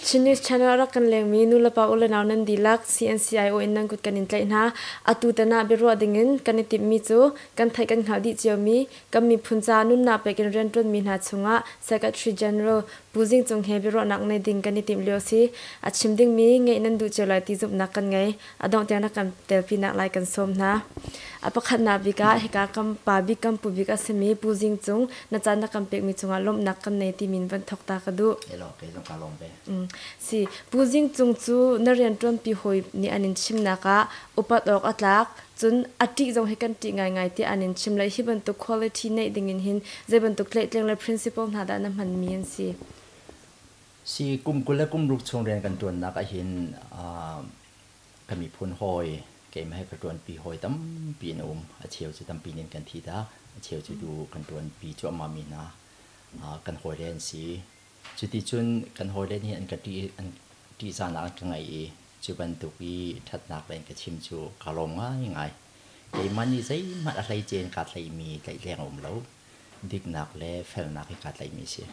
Chin News Channel a rak kan lengmi nulepa ulenau nan dihlak CNCIO in nan kut kan in tlaih hna. Atu tan ah biaruah dingin kan i timhmi cu kan theih kan hngalh dih ciomi kan miphun ca nunnak pek in rianṭuanmi hna chungah Secretary General Pu Zing Cung he biaruahnak nei ding kan i timh lio si. A chim dingmi ngeih nan duh cio lai ti zumhnak kan ngei. A dongh tiang na kan telpinak lai kan sawm hna. A pakhatnak bik ah hika kan pa bik kan pu bik a simi Pu Zing Cung na caan na kan pekmi cungah lawmhnak kan nei timi in van thawk ta ka duh. Elo, kei zong ka lawm ve. Si, Pu Zing Cung cu na rianṭuanpi hawi nih an in chimnak ah upat awk a tlak, cun a ṭih zong hi kan ṭih ngaingai tiah an in chim le hi bantuk quality neih dingin hin zei bantuk tlaihtleng le principle hna dah na hmanmi an si? Si, kum 20 le kum ruk chung rian kan ṭuannak ahhin ka miphun hawi keimah he ka ṭuanpi hawi tampi an um. A cheu cu tampi nih an kan thihtak, a cheu cu tu kan ṭuanpi cuahmah mi hna kan hawile an si. Cuticun kan hawile nih an ka ṭih an ṭihzahnak an ka ngeih i cu bantuk i ṭhatnak le an ka chim cu kaa lawm ngaingai. Keimah nih zeihmanh a hleice in kaa tlaihmi tlaihtleng a um lo. Diknak le felnak hi kaa tlaihmi a si.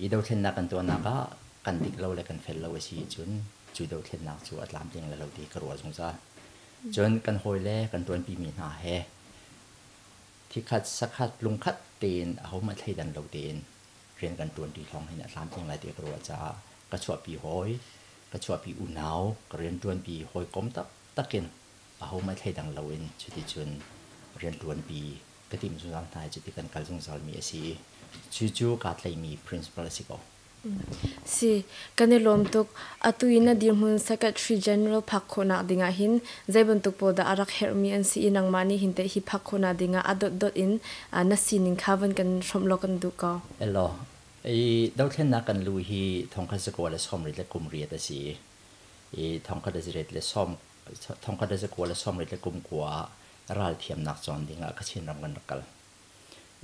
I dothlennak kan tuahnak ah kan dik lo le kan fel lo a si ahcun cu dothlennak cu a tlamtling lai lo ti ka ruah zungzal. Cun kan hawile kan ṭuanpimi hna he thikhat sakhat lungkhat tein ahohmanh thleidan lo tein rian kan ṭuanṭi lawng hin a tlamtling lai ti ka ruah caah ka chuahpi hawi, ka chuahpi unau, ka rianṭuanpi hawikom taktak in ahohmanh thleidang loin cuticun rianṭuanpi ka timh zungzal hna i cuti kan kal zungzalmi a si i cucu kaa tlaihmi principle a si ko. Si, kan i lawm tuk. Atu i na dirhmun Secretary General phak khawhnak dingah hin zei bantuk pawl dah a rak herhmi an si i nangmah nih hin teh hi phak khawhnak dingah a dotdot in na sining kha van kan hrawmh law kan duh ko. Elaw, i dothlennak kan lu hi thongkhat zakua le sawmriat le kum riat a si i thongkhat le zariat le sawm thongkhat le zakua le sawmriat le kum kua ah ralthiamnak cawn dingah Kachin ram kan rak kal.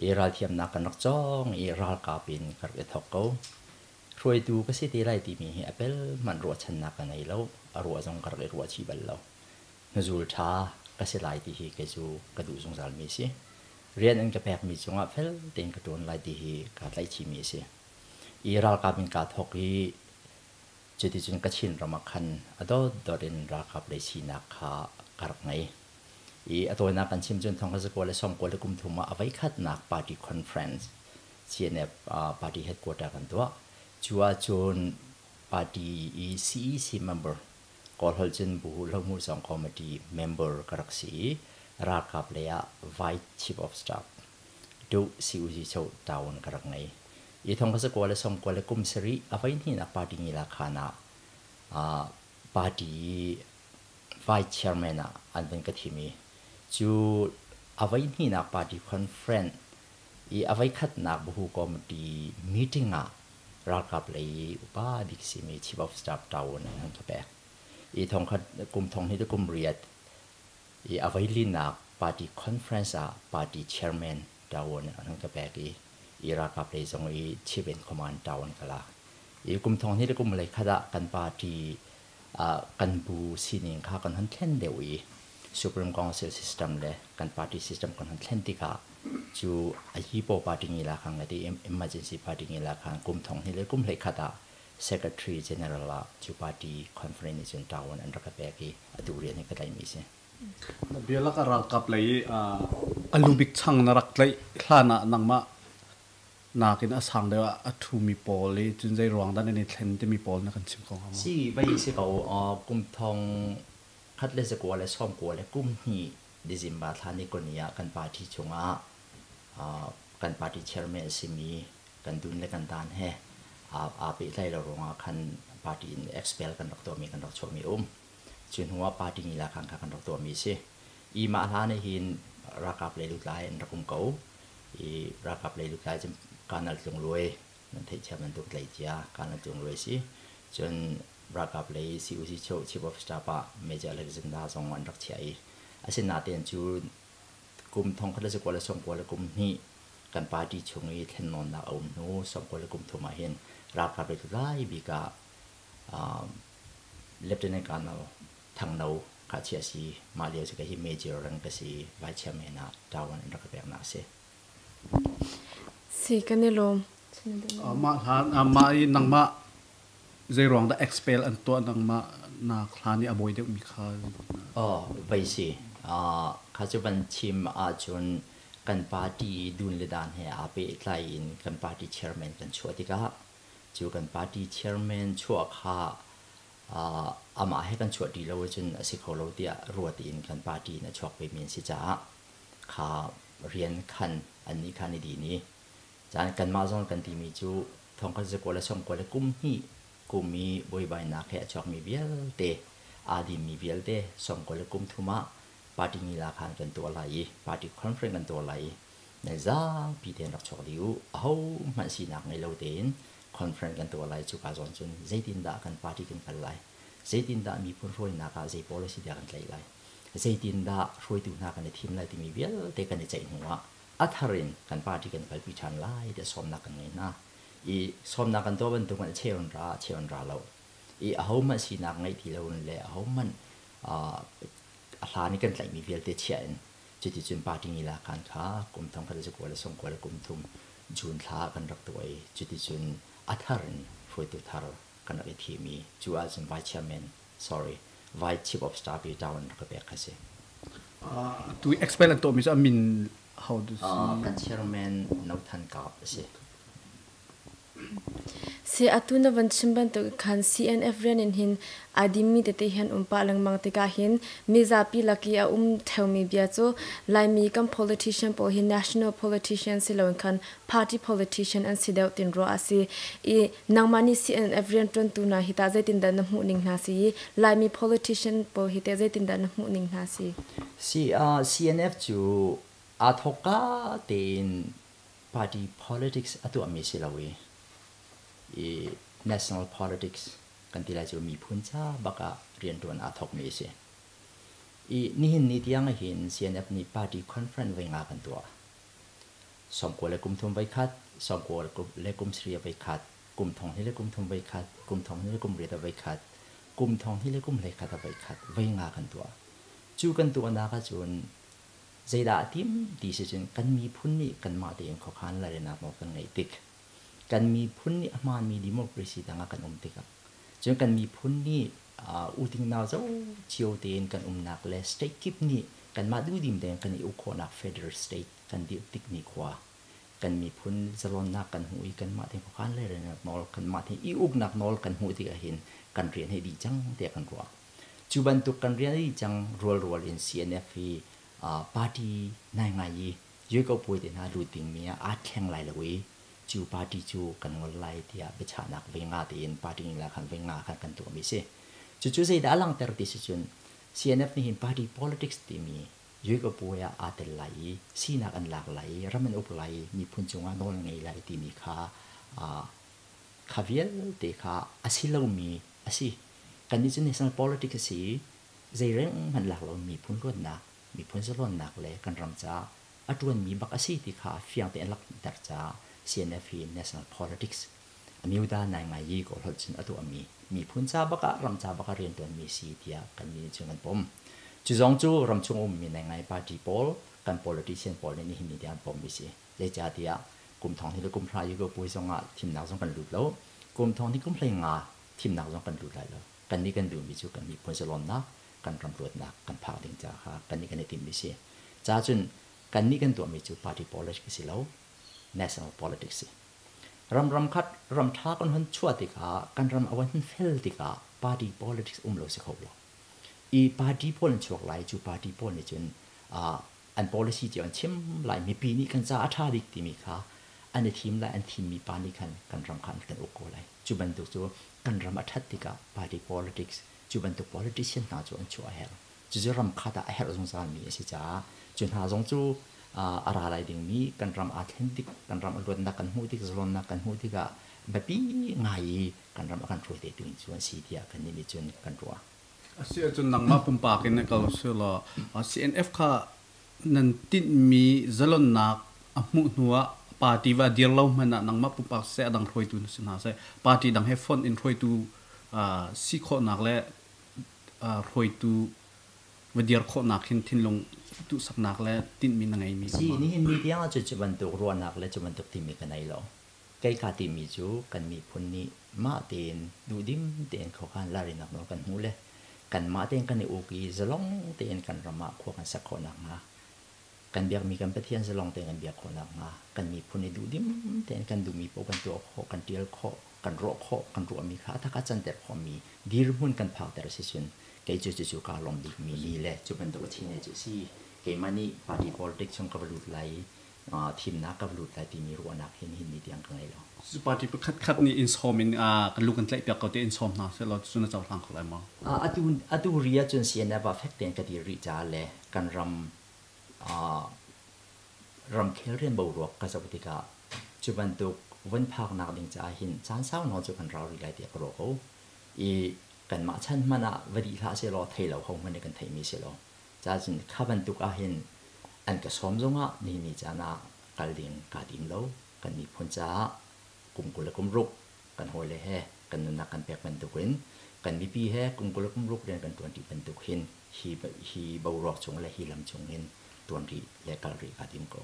I ralthiamnak kan rak cawng i ralkap in ka rak i thawk ko. Hruaitu ka si te lai timi hi a pel hmanh ruahchannak ka ngei lo. A ruah zong ka rak i ruah chih bal lo. Hnuzul ṭha ka si lai ti hi kei cu ka duh zungzalmi a si. Rian an ka pekmi cungah fel tein ka ṭuan lai ti hi kaa tlaihchihmi a si. I ralkap in kaa thawk i cuticun Kachin ram ah khan a dawtdawt in ralkap lei sinak kha ka rak ngei. I a tawinak kan chim cun thong zakua le sawmkua le kum thum ah a voikhatnak party conference CNF party headquarter kan tuah. Cu ahcun party i CEC member Kawlholh cun Bu Lohmuhzawng Committee member ka rak si i ralkap lei ah Vice Chief of Staff Duh CUC town ka rak ngei. I thong zakua le sawmkua le kum sarih a voihnihnak party ngila khan ah party Vice Chairman ah an vun ka thim i cu a voihnihnak party conference i a voikhatnak Bahu Committee meeting ah ralkap lei upa bik simi Chief of Staff ṭawn an hung ka pek. I thongkhat kum thong hnih le kum riat i a voilinak party conference ah party chairman ṭawn an hung ka pek i ralkap lei zong i chief in command ṭawn ka lak. I kum thong hnih le kum lei khat ah kan party kan bu sining kha kan hon thlen deuh i Supreme Council system le kan party system kan hon thlen tikah cu a hipo party ngi la khang le ti emergency party ngi la khan kum thong hnih le kum hlei khat ah Secretary General ah cu party conference nih cun ṭawan an rak ka pek i atu rian hi ka tlaihmi si. Bialak a ralkap lei i a lubik chang na rak tlaih hlan ah nangmah nakin a sang deuh ah a ṭhumi pawl i cun zei ruang dah nan i thlen timi pawl na kan chim ko hnga maw? Si, vai si ko. Kum thong khat le zakua le sawm kua le kum hnih December thla ni koni ah kan party chungah kan party chairman a simi kan dun le kan dan he aa pehtlai lo ruangah khan party in expel kan rak tuahmi kan rak chuahmi a um. Cu hnu ah party ngila khan kha kan rak tuahmi a si. I mah hlan ah hin ralkap lei lutlai an rak um ko. I ralkap lei lutlai cu Colonel Tlung Luai nan theih thiam bantuk tleicia Colonel Tlung Luai si. Cun ralkap lei COC Chief of Staff ah Major Alexander zong an rak chiah i asinain cu kum thongkhat le zakua le sawmkua le kum hnih kan party chung i thlennawnnak a um hnu sawmkua le kum thum ah hin ralkap lei lutlai bik ah Lieutenant Colonel Thang No kha chiah si mah lio cu ka hi major rank ka si vice chairman ah ṭawan an rak ka peknak a si. Si kan i lawm. Mah hlan mah i nangmah Zei ruang dah expel an tuah nangmah nak hlan i a bawi deuhmi kha? Oh, vai si. Kha cu van chim ahcun kan party dun le dan he aa pehtlai in kan party chairman kan chuah tikah cu kan party chairman chuah kha amah he kan chuah ṭi lo ahcun a si kho lo tiah ruat in kan party in a chuak vemi an si caah kha rian khan annih kha an i din i caan kanmah zong kan timi cu thongkhat zakua le sawmkua le kum hnih kum i buaibainak he a chuakmi vialte aa dinmi vialte sawmkua le kum thum ah party ngila khan kan tuah lai i party conference kan tuah lai i nan zapi tein rak chuak dih u, ahohmanh sinak ngei lo tein conference kan tuah lai. Cuka zawn cun zeitindah kan party kan kal lai, zeitindah miphun hruainak ah zei policy dah kan tlaih lai, zeitindah hruaitu hna kan i thim lai timi vialte kan i ceih hnu ah a thar in kan party kan kalpi ṭhan lai tiah sawmnak kan ngei hna. I sawmnak kan tuah bantuk in a cheu an ra, a cheu an ra lo. I ahohmanh sinak ngeih ti lo in le ahohmanh a hlan i kan tlaihmi vialte chiah in cuticun party ngila khan kha kum thong khat le zakua le sawmkua le kum thum June thla ah kan rak tuah i cuticun a thar in hruaitu thar kan rak i thim i cu ahcun vice chairman, sorry, vice chief of staff i ṭawan rak ka pek kha si. Tu expel an tuahmi cu a min ho tu si? Kan chairman No Than Kap a si. Si atu na van chim bantuk khan CNF rian in hin aa dimmi tete hi an um pah lengmang tikah hin mizapi lak i a um theumi bia cu Laimi kan politician pawl hi national politician si loin khan party politician an si deuh tin ruah a si i nangmah nih CNF rianṭuantu hna hi tah zeitindah na hmuh ning hna si i Laimi politician pawl hi teh zeitindah na hmuh ning hna si? Si, CNF cu aa thawkka tein party politics a tuahmi si lo i national politics kan ti lai cu miphun ca bak ah rianṭuan aa thawkmi a si. I nihin ni tiang ahhin CNF nih party conference voi nga kan tuah. Sawmkua le kum thum voi khat, sawmkua le kum sarih voi khat, kum thong hnih le kum thum voi khat, kum thong hnih le kum riat voi khat, kum thong hnih le kum hleikhat voi khat, voi nga kan tuah. Cu kan tuahnak ahcun zeidah a tim ti si cun kan miphun nih kanmah tein khuakhan lairelnak nawl kan ngeih tik, kan miphun nih a hmaanmi democracy tangah kan um tikah, cun kan miphun nih uting nau zo cio tein kan umnak le state kip nih kanmah duhdim tein kan i uk khawhnak federal state kan dirh tik ni khua kan miphun zalonnak kan hmuh i kanmah tein khuakhan lairelnak nawl, kanmah tein i uknak nawl kan hmuh tikah hin kan rian hi dih cang tiah kan ruah. Cu bantuk kan rian a dih cang rualrual in CNF hi party nai ngai i Yueko puai te hna lut dingmi ah aa thleng lai lo i cu party cu kan ngol lai tiah biachahnak voi nga tein party la khan voi nga khan kan tuahmi si. Cucu zeidah a langhter ti si cun CNF nih hin party politics timi Yueko puai ah aa tel lai i sinak an lak lai i ram an uk lai i miphun cungah nawl an ngei lai timi kha kha vialte kha a si lomi a si. Kannih cu national politics a si i zeireng hmanh lak lo miphun luatnak, miphun zalawnnak le kan ram caah a ṭuanmi bak a si ti kha fiang tein langhter caah CNF hi national politics amyuda nai ngai yi kawl holh cun a tuahmi miphun ca bak ah ram ca bak ah rianṭuanmi si tiah kannih nih cun kan pom. Cu zong cu ramchung ummi nai ngai party pawl kan politician pawl nih nihin ni tiang an pommi si. Zeicahtiah kum thong hnih le kum hra Yugo puai zong ah thimnak zong kan lut lo. Kum thong hnih kum hlei nga thimnak zong kan lut lai lo. Kannih kan duhmi cu kan miphun zalawnnak, kan ram luatnak kan phak ding ca kha kannih kan i timhmi si. Ca cun kannih kan tuahmi cu party politics si lo, national politics si. Ram ram khat ram ṭha kan hun chuah tikah kan ram a van fel tikah party politics um lo si kho lo. I party pawl an chuak lai, cu party pawl nih cun an policy cio an chim lai, mipi nih kan ca a ṭha bik timi kha an i thim lai, an thimmi pa nih khan kan ram kha an kan uk ko lai. Cu bantuk cu kan ram a ṭhat tikah party politics cu bantuk politician hna cu an chuah a herh. Cucu ram khat ah a herh zungzalmi a si caah cu hna zong cu a ra lai dingmi kan ram aa thlen tik, kan ram a luatnak kan hmuh tik, zalonnak kan hmuh tikah biapi ngai i kan ram a kan hruai te ding cu an si tiah kannih nih cun kan ruah. Asi ahcun nangmah pumpak in na kal selaw CNF kha nan tinhmi zalonnak a hmuh hnu ah party va dir lo hmanh ah nangmah pumpak siseh a dang hruaitu na si hna seh party dang he fonh in hruaitu si khawhnak le hruaitu va dir khawhnak hin thinlung duhsaknak le tinhmi na ngeimi Si, nihin ni tiang ah cu bantuk ruahnak le cu bantuk timi ka nei lo. Kei kaa timi cu kan miphun nih mah tein duhdim tein khuakhan ralrinnak nawl kan hmuh le kanmah tein kan i uk i zalong tein kan ram ah khua kan sak khawh nakhnga, kan biakmi kan Pathian zalong tein kan biak khawh nakhnga, kan miphun i duhdim tein kan duhmi paoh kan tuah khawh, kan ṭial khawh, kan ruah khawh, kan ruahmi kha a tak ah canter khawhmi dirhmun kan phakter a si cun kei cu cucu kaa lawm bikmi ni le cu bantuk a chin cu a si. Keimah nih party politics chung ka va lut lai i thimnak ka va lut lai timi ruahnak hi nihin ni tiang ka ngei lo. Cu party pakhat khat nih in sawm in kan lu kan tlaih piak ko te in sawm hna sehlaw cu na cohlang kho lai maw? Atu ri ahcun CNF ah fek tein ka dir rih caah le kan ram ramkhel rian boruak ka zoh tikah cu bantuk von phaknak ding caah hin caan sau nawn cu kan rau rih lai tiah ka ruah ko. I kanmah chan hmanh ah va dih hlah sehlaw thei lo ho hmanh nih kan theihmi si lo. Cacun kha bantuk ahhin an ka sawm zongah nihin ni caan ah kal ding kaa tim lo. Kan miphun caah kum 20 le kum ruk kan hawile he kan nunnak kan pek bantukin kan mipi he kum 20 le kum ruk rian kan ṭuanṭi bantuk hin hi boruak chung le hi lam chung hin ṭuan rih le kal rih kaa tim ko.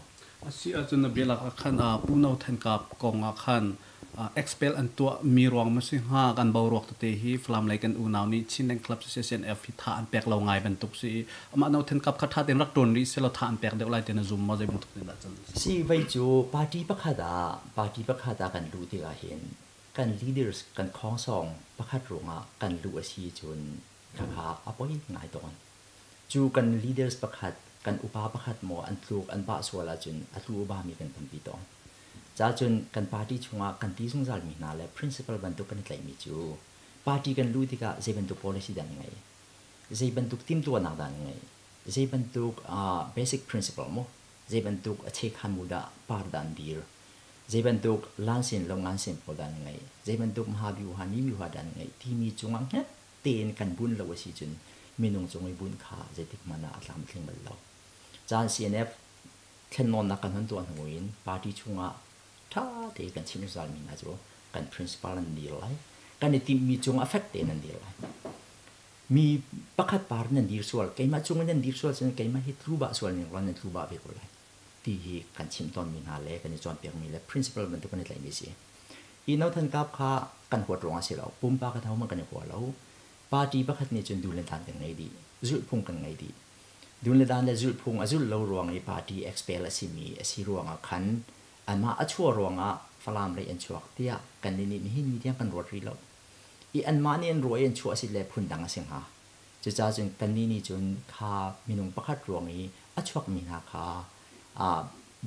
Asi ahcun na bialak ah khan Pu No Than Kap kong ah khan expel an tuah mi ruang ma si hnga kan boruak tete hi Falam lei kan unau nih Chinland Club CCNF hi tha an pek lo ngai bantuk si i amah No Than Kap kha tha tein rak ṭuan rih selaw tha an pek deuh lai ti na zum maw zei bantuk nih dah cun? Si vei cu party pakhat ah kan luh tikah hin kan leaders kan khawngsawng pakhat ruangah kan luh a si cun khakha a poi ngai tawn. Cu kan leaders pakhat, kan upa pakhat maw an tluk an bah sual ahcun a tlu a bami kan tampi tawn. Cacun kan party chungah kan ti zungzalmi hna le principle bantuk kan i tlaihmi cu party kan luh tikah zei bantuk policy dah na ngei? Zei bantuk timhtuahnak dah na ngei? Zei bantuk basic principle maw? Zei bantuk a chekhan mu dah par dah an dir? Zei bantuk lansin lo ngansin pawl dah na ngei? Zei bantuk mahabyuha nibyuha dah na ngei? Timi cungah hnget tein kan bunh lo a si cun minung cung i bunh kha zeitik hmanh ah a tlamtling bal lo. Caan CNF thlennawnnak kan hun tuah hnu in party chungah ṭha tein kan chim zungzalmi hna cu kan principal an dir lai. Kan i timhmi cung a fek tein an dir lai. Mi pakhat par nan dir sual, keimah cung in nan dir sual cun keimah hi tlu bah sual ning nan tlu bah ve ko lai. Ti hi kan chim tawnmi hna le kan i cawnpiakmi le principle bantuk kan i tlaihmi si. Hi No Than Kap kha kan huat ruangah si lo, pumpak kan hohmanh kan i hua lo. Party pakhat nih cun dun le dan kan ngei dih, zulhphung kan ngei dih. Dun le dan le zulhphung a zulh lo ruang i party expel a simi a si ruangah khan anmah a chuah ruangah Falam lei an chuak tiah kan nih nihin ni tiang kan ruat rih lo. I anmah nih an ruah i an chuah si le phundang a si hnga. Cucaah cun kannih nih cun kha minung pakhat ruang i a chuakmi hna kha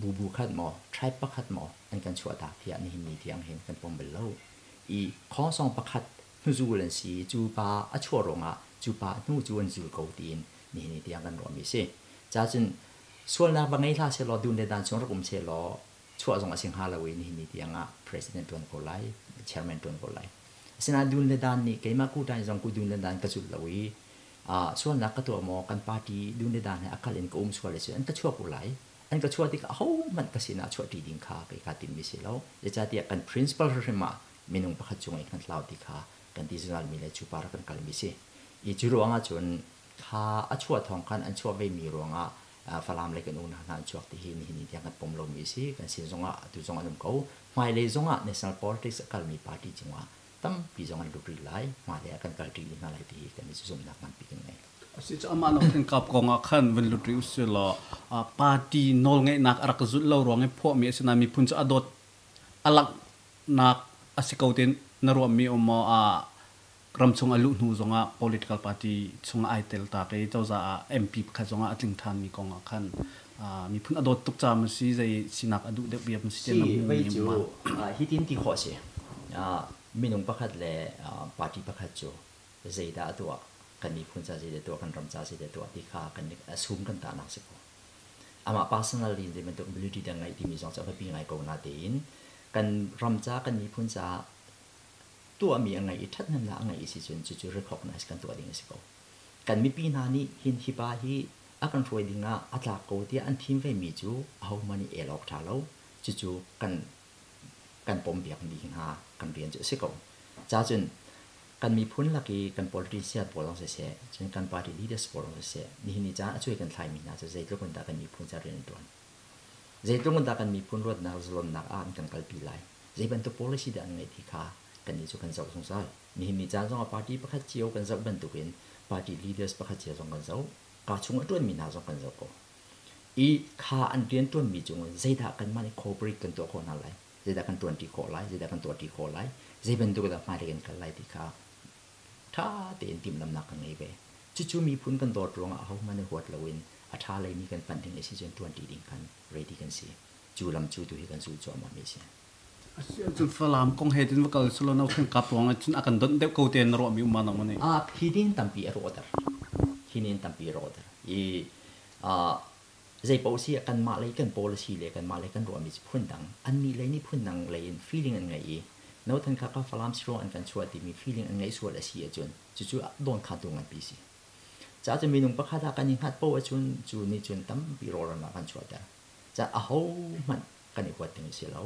bubu khat maw, tribe pakhat maw an kan chuahtak tiah nihin ni tiang hin kan pom bal lo. I khawngsawng pakhat hnuzul an si i cu pa a chuah ruangah cu pa hnu cu an zul ko tiin nihin ni tiang kan ruahmi a si. Cacun sualnak va ngei hlah sehlaw dun le dan chung rak um sehlaw chuah zong a si hnga lo i nihin ni tiang ah president ṭuan ko lai, chairman ṭuan ko lai. Asinain dun le dan nih keimah kuṭan zong ku dun le dan ka zulh lo i sualnak ka tuah maw, kan party dun le dan he a kal in ka um sual le an ka chuak u lai. An ka chuah tikah ahohmanh ka sinah chuah ṭi ding kha kei kaa timmi si lo. Zeicahtiah kan principal hrimhrim ah minung pakhat cung i kan hlau ti kha kan ti zungzalmi le cu par kan kalmi si. I cu ruangah cun kha a chuah thawng khan an chuah vemi ruangah Falam lei kan unau hna an chuak ti hi nihin ni tiang kan pom lomi a si. Kan sin zongah atu zong an um ko. Hmailei zongah national politics a kalmi party cungah tampi zong an lut rih lai. Hmailei ah kan kal ṭi hna lai ti hi kan i zumhnak nganpi kan ngei. Asi cu amah lo khin kap kong ah khan vun lut rih usih law party nawlngeihnak a rak zulh lo ruang i phuahmi a si nain miphun cu a dawt a langhnak a si ko tiin na ruahmi um maw? Ramchung a luh hnu zongah political party chungah ai tel tak i cozah ah MP pakhat zongah a tling ṭhanmi kong ah khan miphun a dawt tuk caah maw si, zei sinak a duh deuh bia maw si tiah na hmuhmi Vei cu hitin ti khawh a si. Minung pakhat le party pakhat cu zeidah a tuah, kan miphun ca zeidah a tuah, kan ram ca zeidah a tuah ti kha kan assume kan tahnak si ko. Amah personally in zei bantuk ability dah ngeih timi zong cu a biapi ngai ko natein kan ram ca, kan miphun caah tuahmi a ngeih i ṭhathnemnak a ngeih i si cun cucu recognize kan tuah ding a si ko. Kan mipi hna nih hin hi pa hi a kan hruai ding ah a tlak ko tiah an thim vemi cu ahohmanh nih el awk ṭha lo. Cucu kan pompiak dih hna kan rian cu a si ko. Cacun kan miphun lak i kan politician pawl zong siseh, cun kan party leaders pawl zong siseh, nihin ni caan a cuai kan thlaimi hna cu zeitluk in dah kan miphun ca rian an ṭuan. Zeitluk in dah kan miphun ruatnak zalonnak ah an kan kalpi lai. Zei bantuk policy dah an ngeih ti kha Kannih cu kan zoh zungzal. Nihin ni caan zongah party pakhat cio kan zoh bantukin party leaders pakhat cio zong kan zoh. Kaa chung a ṭuanmi hna zong kan zoh ko. I kha an rianṭuanmi cungin zeidah kanmah nih cooperate kan tuah khawh hna lai, zeidah kan ṭuanṭi khawh lai, zeidah kan tuahṭi khawh lai, zei bantuk dah hmailei kan kal lai ti kha ṭha tein timhlamhnak kan ngei ve. Cucu miphun kan dawt ruangah ahohmanh i huat loin a ṭha leimi kan panh ding a si cun ṭuanṭi ding khan ready kan si. Cu lam cu tu hi kan zulh cuahmah mi a si. Cun Falam kong he cun va kal selaw no khen kap ruang ah cun a kan donh deuh ko te na ruahmi um ma nang nih? Hi ding tampi a rawhter. Hi nin tampi a rawhter. I zei paoh si kanmah lei kan policy le kanmah lei kan ruahmi cu phundang, annih lei nih phundang lei in feeling an ngei i no than kha ka Falam si ruang an kan chuah timi feeling an ngeih sual a si ahcun cucu dawnkhantu nganpi si. Ca cu minung pakhat ah kan i hngat paoh ahcun cu nih cun tampi rawlram ah kan chuahter. Ca ahohmanh kan i huat ding a si lo.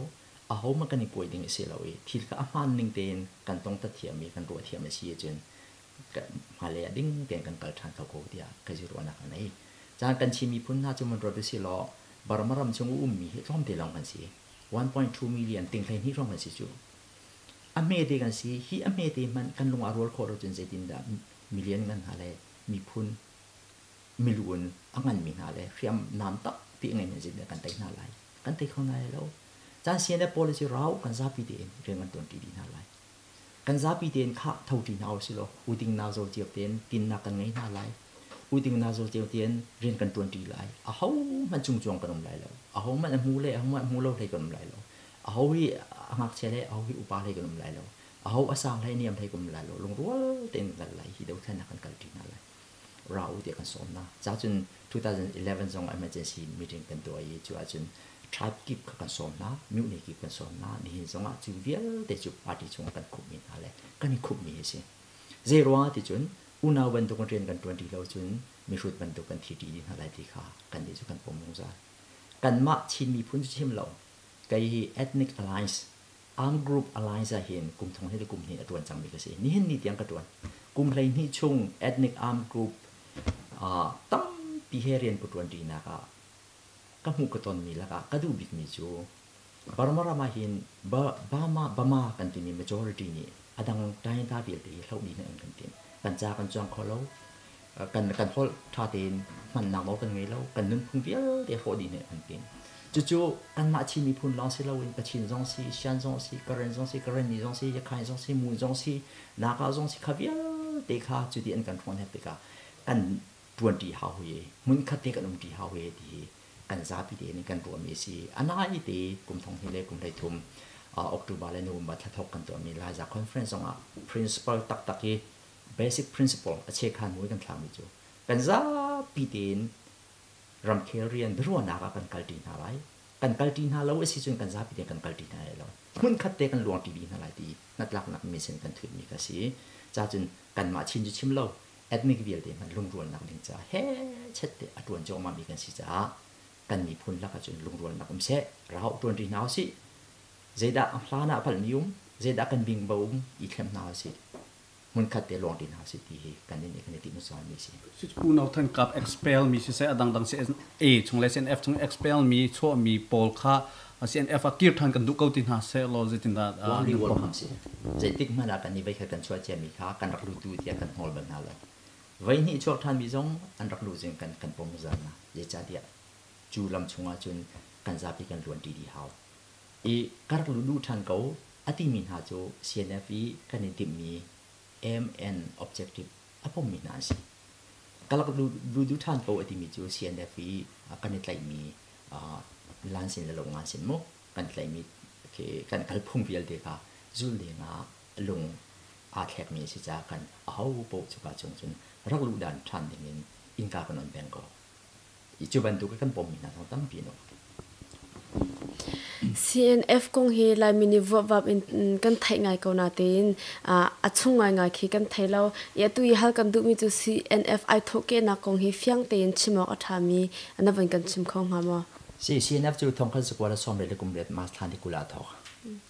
Ahohmanh kan i kuai ding a si lo i thil kha a hmaan ning tein kan tongtat thiam i kan ruah thiam a si ahcun hmailei ah ding tein kan kal ṭhan kho ko tiah ka zi ruahnak a ngei. Caan kan Chin miphun hna cu man ruat u sih law Burma ram chung a ummi hi tlawmte lawng kan si. 1.2 million ting 12 hrawng kan si cu. A hmete kan si. Hi a hmete hmanh kan lung aa rual khawh lo cun zeitindah million ngan hna le miphun milu in a nganmi hna le hriamnam tampi a ngeimi zeitindah kan tei hna lai. Kan tei kho hna lai lo. Caan CNF policy rau kan zapi tein rian kan ṭuanṭi dih hna lai. Kan zapi tein khah tho ṭi hna usih law uting nau zo cio tein tinnak kan ngei hna lai. Uting nau zo cio tein rian kan ṭuan ṭi lai. Ahohmanh cungcuang kan um lai lo. Ahohmanh a hmu le ahohmanh a hmu lo hlei kan um lai lo. Aho hi a ngakchia le aho hi upa hlei kan um lai lo. Aho a sang hlei niam hlei kan um lai lo. Lungrual tein kan kal lai. Hi dothlennak kan kal ṭi hna lai. Ra u tiah kan sawm hna. Ca cun 2011 zong emergency meeting kan tuah i cu ahcun tribe kip kha kan sawm hna, mihne kip kan sawm hna. Nihin zongah cu vialte cu party chungah kan khumhmi hna le kan i khumhmi hi a si. Zei ruangah ti cun unau bantuk in rian kan ṭuan ṭi lo cun mihrut bantuk kan thi ṭi dih hna lai ti kha kannih cu kan pom zungzal. Kanmah Chin miphun cu chim lo, kei hi ethnic alliance Armed Group Alliance ah hin kum thong hnih le kum hnih a ṭuan cangmi ka si. Nihin ni tiang ka ṭuan. Kum 12 chung ethnic armed group tampi he rian ka ṭuan ṭinak ah ka hmuh ka tonmi lakah ka duh bikmi cu Burma ram ah hin Bama Bama kan timi majority nih a dang Tainta vialte hi hloh dih an kan timh. Kan ca kan cuang kho lo. Kan holh ṭha tein hmannak nawl kan ngei lo. Kan nunphung vialte hrawh dih nih an timh. Cucu kanmah Chin miphun lawng si loin Kachin zong si, Shan zong si, Karen zong si, Karenni zong si, Yakhain zong si, Mun zong si, Naga zong si kha vialte kha cuti an kan hrawn hek tikah kan ṭuanṭi hau hi hmunkhat te kan umṭi hau hi ti hi kan zapi te nih kan ruahmi a si. A nai te kum thong hnih le kum 13 October le November thla thawk kan tuahmi Laiza Conference zongah principle taktak hi basic principle a chekhan mui kan thlakmi cu kan zapi tein ramkhel rian biaruahnak ah kan kalṭi hna lai. Kan kalṭi hna lo a si cun kan zapi te kan kalṭi hna lai lo. Hmunkhat te kan luangṭi dih hna lai ti hnatlaknak minsen kan thutmi kha si. Ca cun kanmah Chin cu chim lo, ethnic vialte hmanh lungrualnak ding caah he chet te a ṭuan cuahmahmi kan si caah kan miphun lakah cun lungrualnak um seh, rau ṭuan ṭi hna usih. Zeidah hlan ah palhmi um, zeidah kan bingbo um, i thlem hna usih. Hmunkhat te luang ti hna sih ti hi kan nih kan i timh zungzal mi si. Pu No Than Kap expel mi siseh a dangdang CNA chung le CNF chung expel mi chuah mi pawl kha CNF ah kir than kan duh ko ti hna seh law zeitindah Warmly welcome si. Zeitik hmanh ah kan nih voikhat kan chuah cia mi kha kan rak lutu tiah kan hnawl bal hna lo. Voi hnih chuak than mi zong an rak luh zing kan kan pom zungzal hna. Zeicahtiah cu lam chungah cun kan zapi kan luan ṭi dih hau. I ka rak luh duh ṭhan ko a timi hna cu CNF i kan i timhmi aim and objective a pommi hna an si. Ka rak luh duh ṭhan ko a timi cu CNF i kan i tlaihmi lansin le longan sin mu kan tlaihmi kan kalphung vialte kha zul dingah lung aa thlekmi a si caah kan aho paoh cuka chung cun rak luh dan ṭhan dingin innka kan on peng ko. Cu bantuk kan pommi hna zong tampi an um. CNF kong hi Laimi nih vuapvap in kan theih ngai ko natein a chung ngaingai khi kan thei lo. I atu i hal kan duhmi cu CNF ai thawhkehnak kong hi fiang tein chim awk a ṭhami na von kan chim kho hnga maw? Si, CNF cu thongkhat zakua le sawm le kum riat March thla ni 20 ah thawk.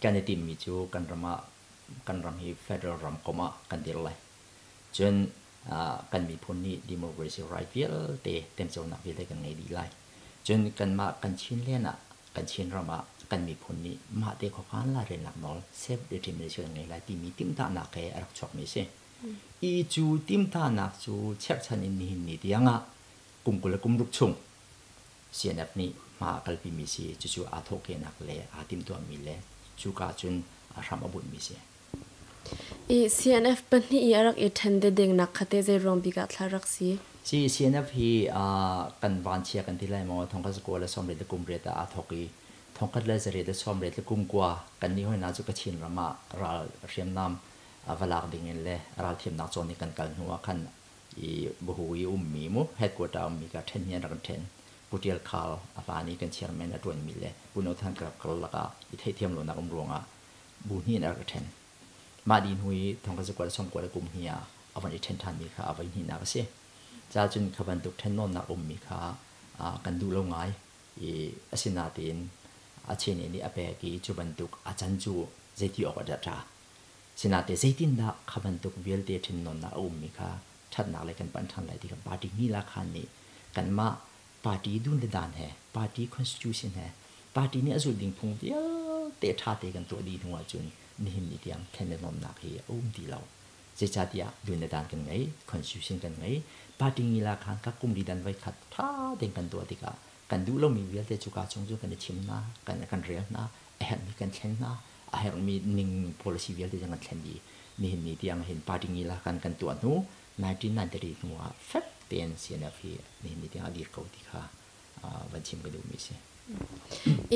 Kan i timmi cu kan ram ah kan ram hi federal ramkomh ah kan dir lai. Cun kan miphun nih democracy right vialte temconak vialte kan ngei dih lai. Cun kanmah kan Chinland ah, kan Chinram ah Kan miphun nih mahte khuakhan lairelnak nawl, self-determination, ngei lai timi timhtahnak he a rak chuakmi a si. I cu timhtahnak cu cherhchan in nihin ni tiangah kum 20 le kum ruk chung CNF nih hma a kalpimi si. Cucu aa thawhkehnak le aa timhtuahmi le cuka cun a hram a bunhmi si. I CNF pahnih i a rak i ṭhen dedengnak kha teh zeiruang bik ah thla rak si? Si, CNF hi kan vanchia kan ti lai maw, thongkhat zakua le sawmriat le kum riat ah aa thawk i thongkhat le zariat le sawmriat le kum kua kan nih hoi hna cu Kachin ram ah ral hriamnam va lak ding in le ralthiamnak cawn i kan kal hnu ah khan i buhu i ummi mu headquarter ummi ka ṭhen hi an rak kan ṭhen. Pu Ṭial Khal a hlan i kan chairman a ṭuanmi le Pu No Than karlak ah i theihthiam lonak um ruangah bu hnih in a rak i ṭhen. Mah dih hnu i thongkhat zakua le sawmkua le kum hnih ah a von i ṭhen ṭhanmi kha a voi hnihnak a si. Ca cun kha bantuk ṭhennawnnak ummi kha kan duh lo ngai i asinain a chene nih a pek i cu bantuk a can cu zeiti awk a ṭha. Sinain zeitindah kha bantuk vialte ṭhennawnnak a ummi kha ṭhatnak lei kan panh ṭhan lai ti kha party hnih la khan nih kanmah party dun le dan he, party constitution he, party nih a zulh ding phung vialte ṭhate kan tuah dih hnu ahcun nihin ni tiang thlen le nuamhnak hi a um ti lo. Zeicahtiah dun le dan kan ngei, constitution kan ngei, party ngila khan ka kum li dan voi khat ṭha tein kan tuah tikah kan duh lomi vialte cuka chung cu kan i chim hna, kan rel hna, a herhmi kan thlen hna, a herhmi ning policy vialte zong kan thlen dih. Nihin ni tiang hin party ngila kan kan tuah hnu 1993 hnu ah fek tein CNF hi nihin ni tiang a dir ko ti kha van chim ka duhmi si.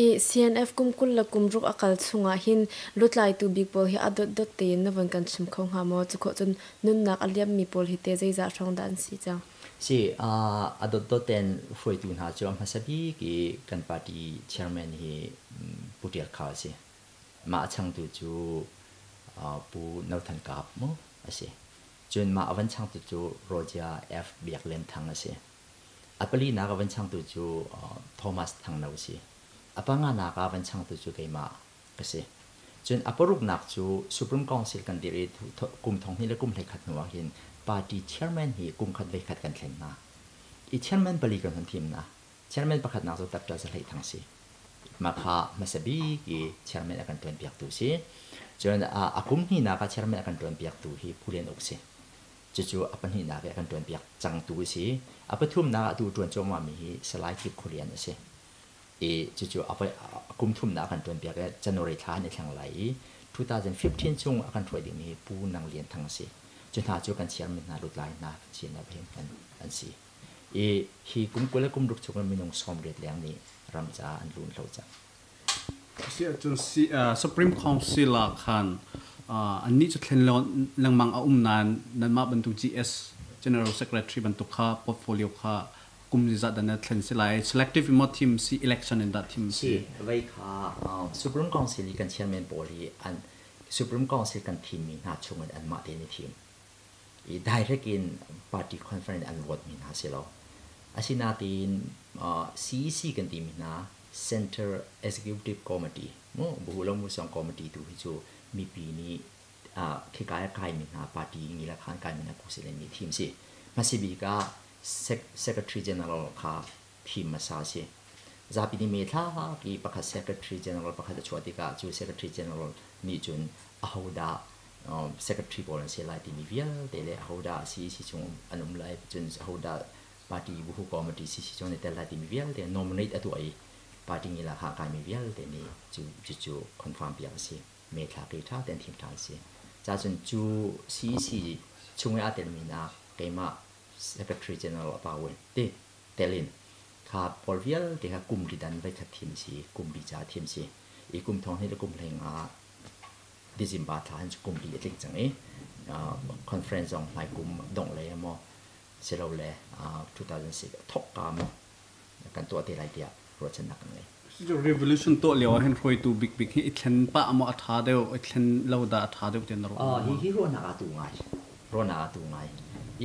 I CNF kum 20 le kum ruk a kal chungah hin lutlaitu bik pawl hi a dotdot tein na von kan chim kho hnga maw? Cukhawh cun nunnak a liammi pawl hi te zeizah hrawng dah an si cang? Si, a dotdot tein hruaitu hna cu a hmasa bik i kan party chairman hi Pu Tial Khal a si. Mah a changtu cu Pu No Than Kap mu a si. Cun mah a van changtu cu Roger F. Biak Len Thang a si. A palinak a van changtu cu Thomas Thang No a si. A panganak a van changtu cu keimah ka si. Cun a paruknak cu Supreme Council kan dir i kum thong hnih le kum hleikhat hnu ah hin party chairman hi kum khat voi khat kan thlen hna. I chairman pali kan hun thim hna. Chairman pakhatnak cu Dr. Za Hlei Thang si. Mah kha hmasa bik i chairman a kan ṭuanpiaktu si. Cun a kum hnihnak ah chairman a kan ṭuanpiaktu hi Pu Lian Uk si. Cucu a pahnihnak i a kan ṭuanpiak cangtu a si. A pathumnak ah atu ṭuan cuahmahmi hi Salai Kip Khualian a si. I cucu a kum thumnak a kan ṭuanpiak i January thla an i thleng lai i 2015 chung a kan hruai dingmi hi Pu Nang Lian Thang a si. Cu hna cu kan chairman hna lutlai hna CNF hin kan an si. I hi kum 20 le kum ruk chung in minung 80 leng nih ram caah an luun hlo cang. Si ahcun Supreme Council ah khan annih cu thlen lengmang a um nain nanmah bantuk GS General Secretary bantuk kha portfolio kha kum zizat dan thlen si lai. Selective in maw thim si, election in dah thim si? Si, vei kha Supreme Council i kan chairman pawl hi an Supreme Council kan thimmi hna chungin anmah tein i thim. I direct in party conference an vote mi hna si lo. Asinain CEC kan timi hna Center Executive Committee mu Buhulamusong Committee tu hi cu mipi nih khika a kaimi hna party ngila khan kaimi hna kusile nih thim si. Hmasabik ah Secretary General kha thim hmasa si. Zapi nih me thlak i pakhat Secretary General pakhat a chuah tikah cu Secretary General nih cun ahodah secretary pawl an si lai timi vialte le ahodah CEC chung an um lai, cun ahodah party buhu committee CC chung an i tel lai timi vialte nominate a tuah i party ngila kha kaimi vialte nih cu cu confirm piak a si. Me thlak i ṭha tein thim ṭhan si. Ca cun cu CEC chung i aa telmi nak keimah Secretary General a pa wen ti telin kha pawl vialte kha kum li dan voi khat thim si, kum li ca thim si i kum thong hnih le kum hleng ah December thla hin cu kum li a tling cang i conference zong hmai kum dongh lei ah maw silole 2006 a thawk ka maw kan tuah te lai tiah ruahchannak kan ngei. Revolution tuah lio ah hin hruaitu bikbik hi i thlen pah maw a ṭha deuh, i thlen lo dah a ṭha deuh ti na ruah? Hi hi ruahnak aa tu ngai. Ruahnak aa tu ngai.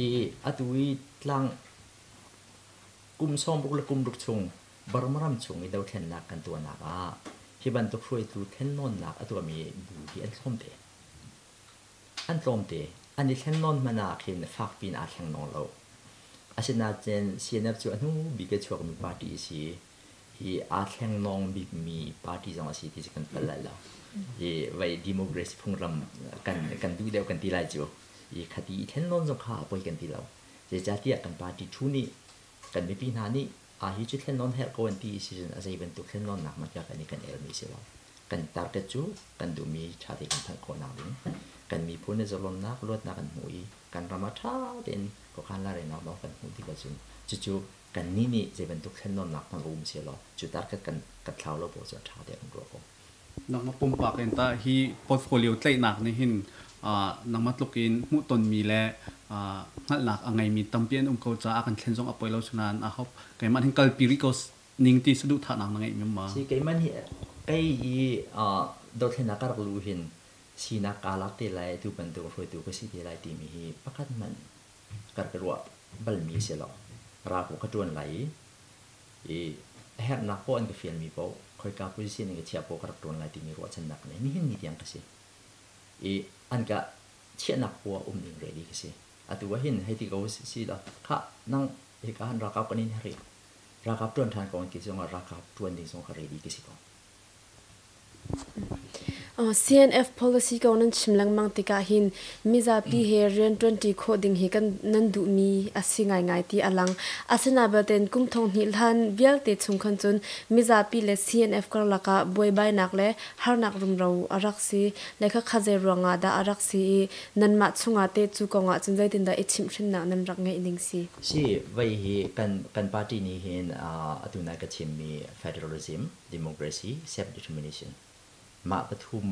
I atu i tlang kum 60 le kum ruk chung Burma ram chung i dothlennak kan tuahnak ah hi bantuk hruaitu thlennawnnak a tuahmi bu hi an tlawmte. An tlawmte. An i thlennawn hmanh ah khin fakpi in aa thleng nawng lo. Asinain CNF cu a hnu bik a chuakmi party a si. I aa thleng bik mi party zong a si ti kan pal lai lo. I vai democracy phunglam kan duh deuh kan ti lai cu. I khati i thlen nawn zong kha a poi kan ti lo. Zeicahtiah kan party thu nih kan mipi hna nih a hi cu thlen nawn herh ko an ti si cun a zei bantuk thlen nawn nak hmanh kan i kan elmi si lo. Kan target cu kan duhmi ṭha te kan phanh khawh nak ding, kan miphun le zalonnak luatnak kan hmu i kan ram ah ṭha tein khuakhan lairelnak nawl kan hmuh tik ahcun cucu kan nih nih zei bantuk thlen nawnnak hmanh a um si law cu target kan kan thlau lo paoh cu a ṭha tiah kan ruah ko. Nangmah pumpak in tah hi portfolio tlaihnak nih hin nangmah tluk in hmuhtonmi le hngalhnak a ngeimi tampi an um ko caah kan thlen zong a poi lo, nain a hop keimah hin kalpi rih ko ning ti saduhthahnak na ngeih mi ma? Si, keimah hi kei i dothlennak ka rak lu hin sinak kaa lak te lai, tu bantuk hruaitu ka si te lai timi hi pakhat hmanh ka rak ruah balmi si lo. Ral ka ṭuan lai i a herhnak poah an ka fialmi paoh, khoika position in ka chiah poah ka rak ṭuan lai timi ruahchannak nih nihin ni tiang ka si. I an ka chiahnak poah um ding ready ka si. Atu ah hin hei ti ko si la, khah, nang hika han ralkap kan in herh, ralkap ṭuan ṭhan ko an ti zongah ralkap ṭuan ding zong kha ready ka si ko. CNF policy ko nan chim lengmang tikah hin mizapi he rian ṭuanṭi khawh ding hi kan nan duhmi a si ngaingai ti a lang. Asinain belte kum 2000 hlan vialte chung khan cun mizapi le CNF karlak ah buaibainak le harnak rumro a rak si. Le khakha zei ruangah dah a rak si i nanmah chungah teh cu kongah cun zeitindah i chimhhrinnak nan rak ngeih ning si? Si, vai hi kan party nih hin atu nai ka chimmi federalism, democracy, self-determination mah pathum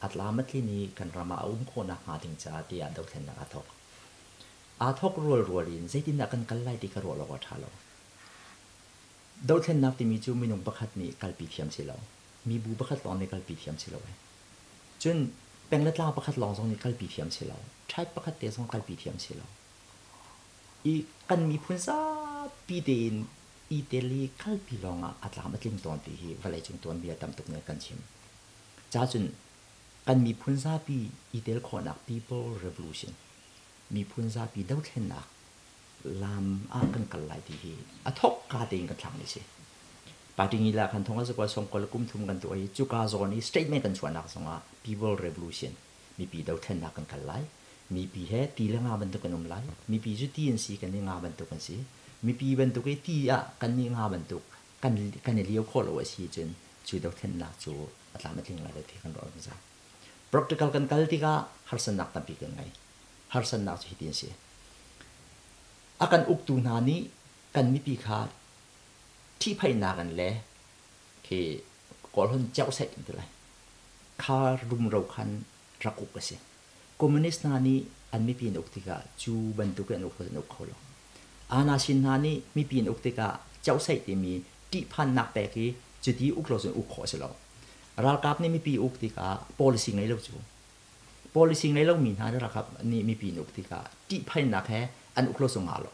a tlam a tlin i kan ram ah a um khawhnak hnga ding caah tiah dothlennak aa thawk. Aa thawk rualrual in zeitindah kan kal lai ti ka ruah lo a ṭha lo. Dothlennak timi cu minung pakhat nih kalpi thiam si lo. Mibu pakhat lawng nih kalpi thiam si lo eh. Cun peng le tlang pakhat lawng zong nih kalpi thiam si lo. Tribe pakhat te zong kalpi thiam si lo. I kan miphun zapi tein i tel i kalpi lawngah a tlam a tling tawn ti hi vawleicung tuanbia tam tuk nih kan chim. Ca cun kan miphun zapi i tel khawhnak people revolution, miphun zapi dothlennak lam ah kan kal lai ti hi a thok ka tein kan thlak ni si. Party ngi la kan thong a zakwa song kol kum thum kan tuah i cuka zawn i statement kan chuahnak zongah people revolution, mipi dothlennak kan kal lai, mipi he ti le nga bantuk kan um lai, mipi cu ti an si, kan ni nga bantuk kan si, mipi bantuk i ti ah kan nih nga bantuk kan i lio khawh lo a si cun cu dothlennak cu a tlam a tling lai lo ti kan ruah zungzal. Practical kan kal tikah harsatnak tampi kan ngei. Harsatnak cu hitin si: a kan uktu hna nih kan mipi kha ṭhihphaihnak in le khi Kawlhon ceohsaih kan ti lai kha rumro khan rak uk a si. Communist hna nih an mipi an uk tikah cu bantuk in an uk an uk kho lo. Anasin hna nih mipi an uk tikah ceohsaih timi ṭihphannak pek i cuti uk lo cun uk khawh a si lo. Ralkap nih mipi uk tikah policy ngei lo cu policy ngei lomi hna nih ralkap nih mipi an uk tikah ṭihphaihnak he an uk lo cu ngah lo.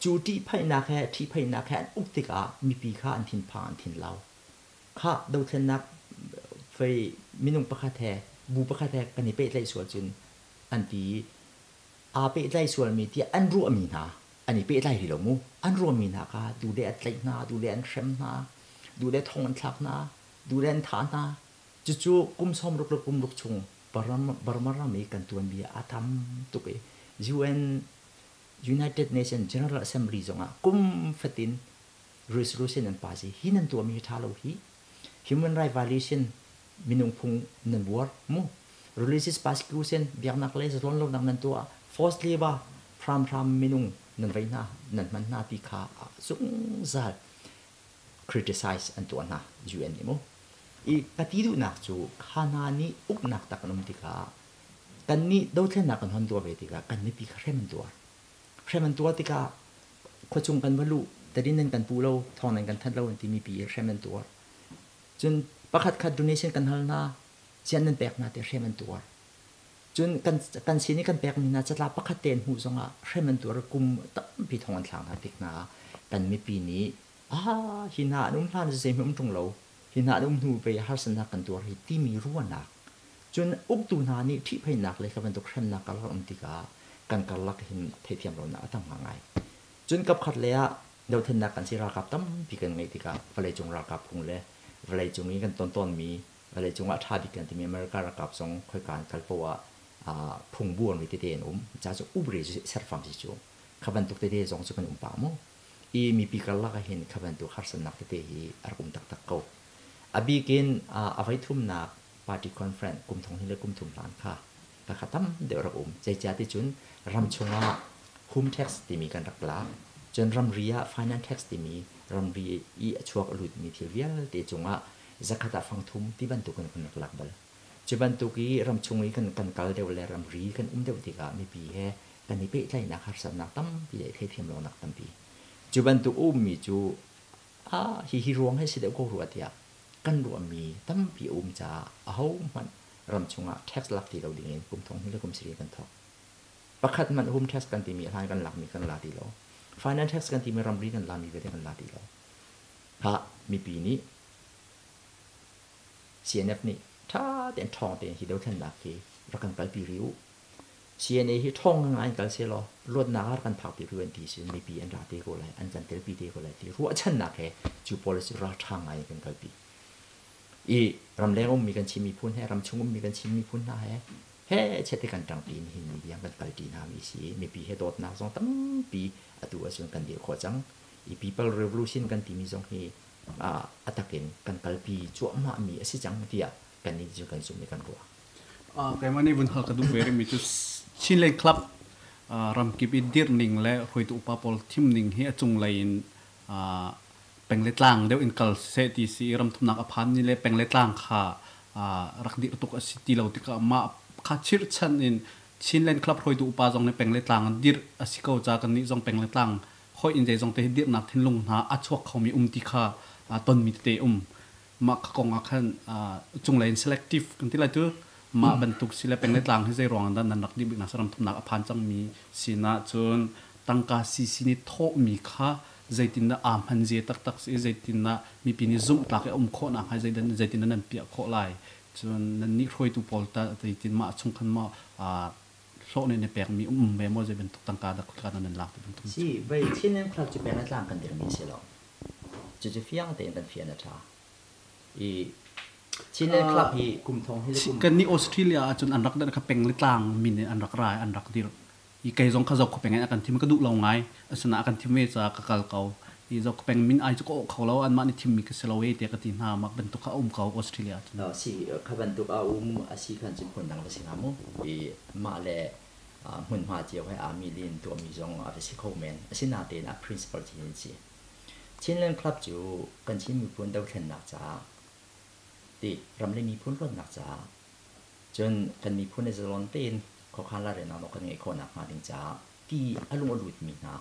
Cu ṭihphaihnak he ṭhihphaihnak he an uk tikah mipi kha an thinphang, an thinlau. Kha dothlennak fei minung pakhat he bu pakhat he kan i pehtlaih sual cun an ti i aa pehtlai sualmi tiah an ruahmi hna an i pehtlai ri lo mu, an ruahmi hna kha duh le an tlaih hna, duh le an hrem hna, duh le thong an thlak hna, duh le an thah hna. Cucu kum 60 le kum ruk chung Burma ram i kan tuanbia a tam tuk i UN, United Nations General Assembly zongah kum fatin resolution an pass i hi nan tuahmi hi ṭha lo, hi human right violation, minung phung nan buar mu, religious persecution, biaknak le zalon lonak nan tuah, forced labor, hramhram minung nan vei hna, nan hman hna ti kha zungzal criticize an tuah hna UN nih mu. I ka ti duhnak cu kha hna nih uknak tak an um tikah kan nih dothlennak kan hon tuah ve tikah kan mipi kha hrem an tuar. Hrem an tuar tikah khuachung kan va luh, tadin nan kan pu lo, thawng nan kan that lo an ti, mipi hrem an tuar. Cun pakhat khat donation kan hal hna, sian nan pek hna te hrem an tuar. Cun kan sin i kan pekmi hna catlap pakhat te an hmuh zongah hrem an tuar, kum tampi thong an thlak hna tik hna kan mipi nih ah hi hna an um hlan zei um ṭung lo, hi hna an um hnu ve harsatnak kan tuar hi timi ruahnak, cun uktu hna nih ṭhihphaihnak le kha bantuk hremnak karlak um tikah kan karlak hin theihthiam lonak a tam ngai. Cun kapkhat lei ah Dothlennak kan si ralkap tampi kan ngeih tikah vawleicung ralkap phung le vawleicung i kan ton tawnmi vawleicung ah a ṭha bik kan timi America ralkap zong khoika an kal poah ah phungbu an ri tete an um. Ca cu upri cu serfam si cu. Kha bantuk tete zong cu kan um pah mu. I mipi karlak ah hin kha bantuk harsatnak tete hi a rak um taktak ko. A bik in a voithumnak party conference kum thong hnih le kum thum hlan kha kha tam deuh rak um. Zeicah ti cun ram chungah home tax timi kan rak lak. Cun ramri ah finance tax timi ramri i a chuak a lutmi thil vialte cungah zakhat ah fangthum ti bantuk in kan rak lak bal. Cu bantuk i ramchung i kan kal deuh le ramri kan um deuh tikah mipi he kan i pehtlaihnak harsatnak tampi le theithiam lonak tampi. Cu bantuk ummi cu ah hihi ruang hi si deuh ko rua tiah kan ruahmi tampi a um caah ahohmanh ram chungah tax lak ti lo dingin kum thong hnih le kum sarih kan thawk. Pakhat hmanh home tax kan timi hlan kan lakmi kan la ti lo. Finance tax kan timi ramri kan lami vialte kan la ti lo. Ha mipi nih CNF nih ṭha tein ṭhawng tein hi dothlennak hi rak kan kalpi rih u. CNA hi ṭhawng ngai in kal sehlaw luatnak ah rak kan phakpi rih u an ti sin mipi an ra te ko lai, an kan telpi te ko lai ti ruahchannak he cu policy ralṭha ngai in kan kalpi. I ramleng ummi kan Chin miphun he ramchung ummi kan Chin miphun hna he he chet te kan ṭangpi nihin ni tiang kan kalṭi hna mi si. Mipi he dawtnak zong tampi atu ahcun kan dirh khawh cang. I People Revolution kan timi zong hi a takin kan kalpi cuahmah mi a si cang tiah kannih cu kan zumh i kan ruah. Keimah nih vun hal ka duh ve rihmi cu Chinland Club ramkip i dirh ning le hruaitu upa pawl thim ning hi a cunglei in peng le tlang deuh in kal seh ti si i ramthumnak a phan ni le peng le tlang kha rak dirh tuk a si ti lo tikah mah kha chirhchan in Chinland Club hruaitu upa zong nih peng le tlang dirh a si ko ca kannih zong peng le tlang hoi in zeizong te hi dirhnak thinlung hna a chuak khomi um ti kha tonmi tete um. Mah kha kong ah khan cunglei in selective kan ti lai tu mah bantuk si le peng le tlang hi zei ruang dah nan rak dih bik nak saram thumnak a phan cangmi sinah cun tangka CC nih thawhmi kha zeitindah aa hman zia taktak si zeitindah mipi nih zumh tlak i um khawh nak hnga zeitindah nan piah khawh lai cun nan nih hruaitu pawl ta zeitin mah chung khan maw hlawh nih na pekmi um ve maw zei bantuk tangka dah khulka nan lak ti bantuk Si vei Chinland Club cu peng le tlang kan dirmi si lo. Cucu fiang tein kan fian a ṭha. I Chinland Club hi kum thong hi le kum Kan nih Australia ahcun an rak dan kha peng le tlang min in an rak ra an rak dir. I kei zong kha zo kho peng in a kan thim ka duh lo ngai. Asina a kan thim ve caah ka kal ko. I zo peng min ai cu ka awh kho lo anmah nih thimmi ka si lo e tiah ka ti hna. Mah bantuk kha a um ko Australia ahcun. Si kha bantuk a um a si khan cun phun dang va si hnga mu. I mah le hmunhma cio he aa mi lin tuahmi zong a va si kho men. Asinain a principle chin in si. Chinland Club cu kan Chin miphun dothlennak caah ti ram le miphun luatnak caah cun kan miphun i zalon tein khuakhan lairelnak nawl kan ngeih khawh nakhnga ding caah ti a lung a lutmi hna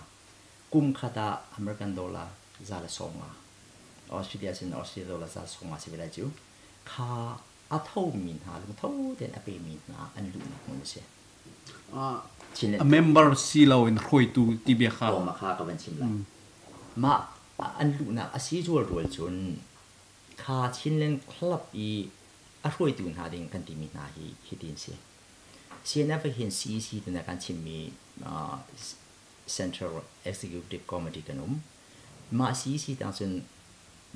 kum khat ah American dollar 150 Australia sin Australia dollar 150 si ve lai cu kha a thomi hna lungtho tein a pemi hna an luhnak hmun a si. A member si loin hruaitu ti bia kha. Aw kha ka van chim lai. Mah an luhnak a si zual rual cun kha Chinland Club i a hruaitu hna ding kan timi hna hi hitin si. CNF hin CEC tina kan chimmi Central Executive Committee kan um. Mah CEC tang cun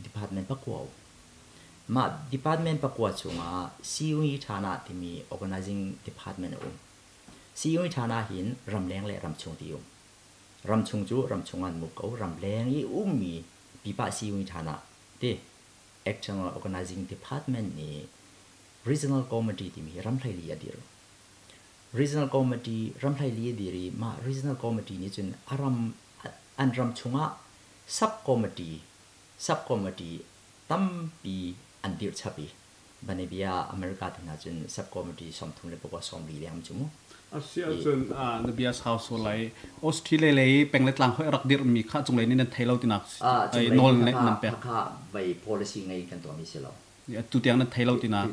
department pakua um. Mah department pakua chungah CUE Thana timi organizing department a um. CUE Thana hin ramleng le ramchung ti um. Ramchung cu ramchung an muk ko. Ramleng i ummi pipa CUE Thana ti External Organizing Department nih Regional Committee timi hi ramhlaili a dir. Regional Committee ramhlaili a dir i mah Regional Committee nih cun a ram an ram chungah sub committee sub committee tampi an dirh chap i banabia America te hna cun sub committee 34 sawmli leng cu mu. Asi ahcun na bia sau so lai Australia lei peng le tlang hoi rak dirhmi kha cunglei nih nan thei lo tinak nawl nan pek. Kha vai policy ngei kan tuahmi si lo. Tu tiang nan thei lo tinak.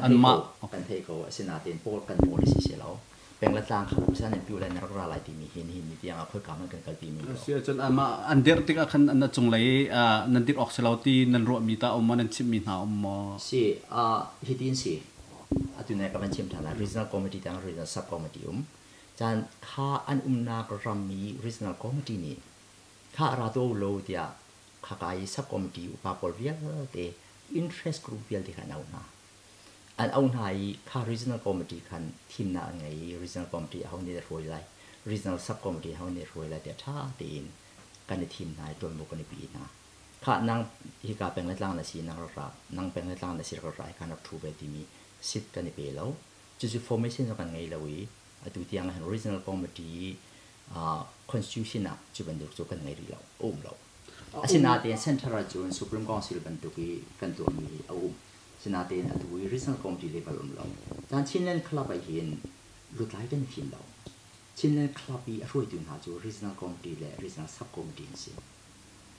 Anmah kan thei ko asinain pawl kan policy si lo. Peng le tlang kha usan in piu le na rak ra lai timi hi nihin ni tiang ah khoika hmanh kan kalpi mi lo. Si ahcun amah an dirh tikah khan an cunglei nan dirh awk si lo ti nan ruahmi ta um maw nan chimhmi hna um maw? Si hitin si atu nai ka van chim ṭhan lai regional committee tang regional sub committee um caan kha an umnak rammi regional committee nih Kha ra tuah u law tiah khaka i sub committee upa pawl vialte interest group vialte kha an auh hna. An auh hna i kha regional committee khan thimnak an ngei i regional committee aho nih dah hruai lai, regional sub committee aho nih hruai lai tiah ṭha tein kan i thim hna i ṭuanvo kan i pi hna. Khah nang hika peng le tlang na si nang rak ra, nang peng le tlang na si rak ra hika rak ṭhu ve timi sit kan i pe lo. Cucu formation zong kan ngei lo i atu tiang ahhin regional committee constitution ah cu bantuk cu kan ngei rih lo, a um lo. Asinain center ahcun Supreme Council bantuk i kan tuahmi a um. Sinain atu i regional committee level um lo. Caan Chinland Club ah hin lutlai kan i fim lo. Chinland Club i a hruaitu hna cu regional committee le regional sub committee an si.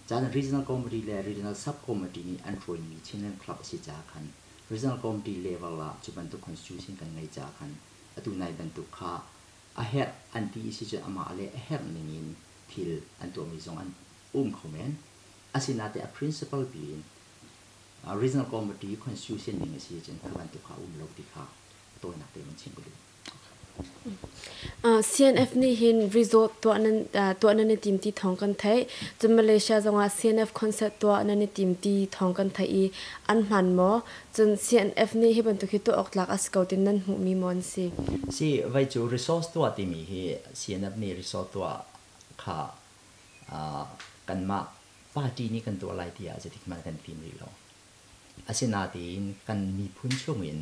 Caan regional committee le regional sub committee nih an hruaimi Chinland Club a si caah khan regional committee level ah cu bantuk constitution kan ngeih caah khan atu nai bantuk kha a herh an ti i si cun amah le a herh ning in thil an tuahmi zong an um kho men. Asinain a principle piin regional committee constitution ning a si cun kha bantuk kha a um lo ti kha a tawinak tein chim ka duh. CNF nih hin resort tuah nan i tim ti thawng kan theih. Cun Malaysia zongah CNF concert tuah nan i tim ti thawng kan theih i an hmaan maw? Cun CNF nih hi bantuk hi tuah awk tlak a si ko tin nan hmuhmi maw an si? Si, vai cu resource tuah timi hi CNF nih resort tuah kha kanmah party nih kan tuah lai tiah zeitik hmanh kan fim rih lo. Asinain kan miphun chungin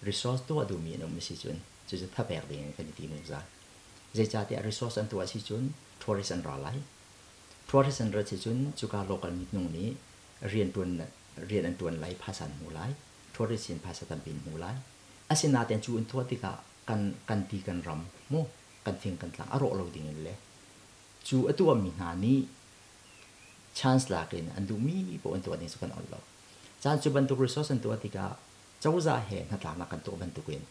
resource tuah duhmi an um a si cun cucu thapek ding in kan i tim zungzal. Zeicahtiah resource an tuah si cun tourist an ra lai. Tourist an rat si cun cuka local minung nih rianṭuan rian an ṭuan lai, phaisa an hmu lai. Tourist in phaisa tampi an hmu lai. Asinain cu an tuah tikah kan kan ti kan ram mu kan thing kan tlang a rawh lo ding in le cu a tuahmi hna nih chance lak in an duhmi paoh an tuah ding cu kan ol lo. Caan cu bantuk resource an tuah tikah cozah he hnatlaknak kan tuah bantukin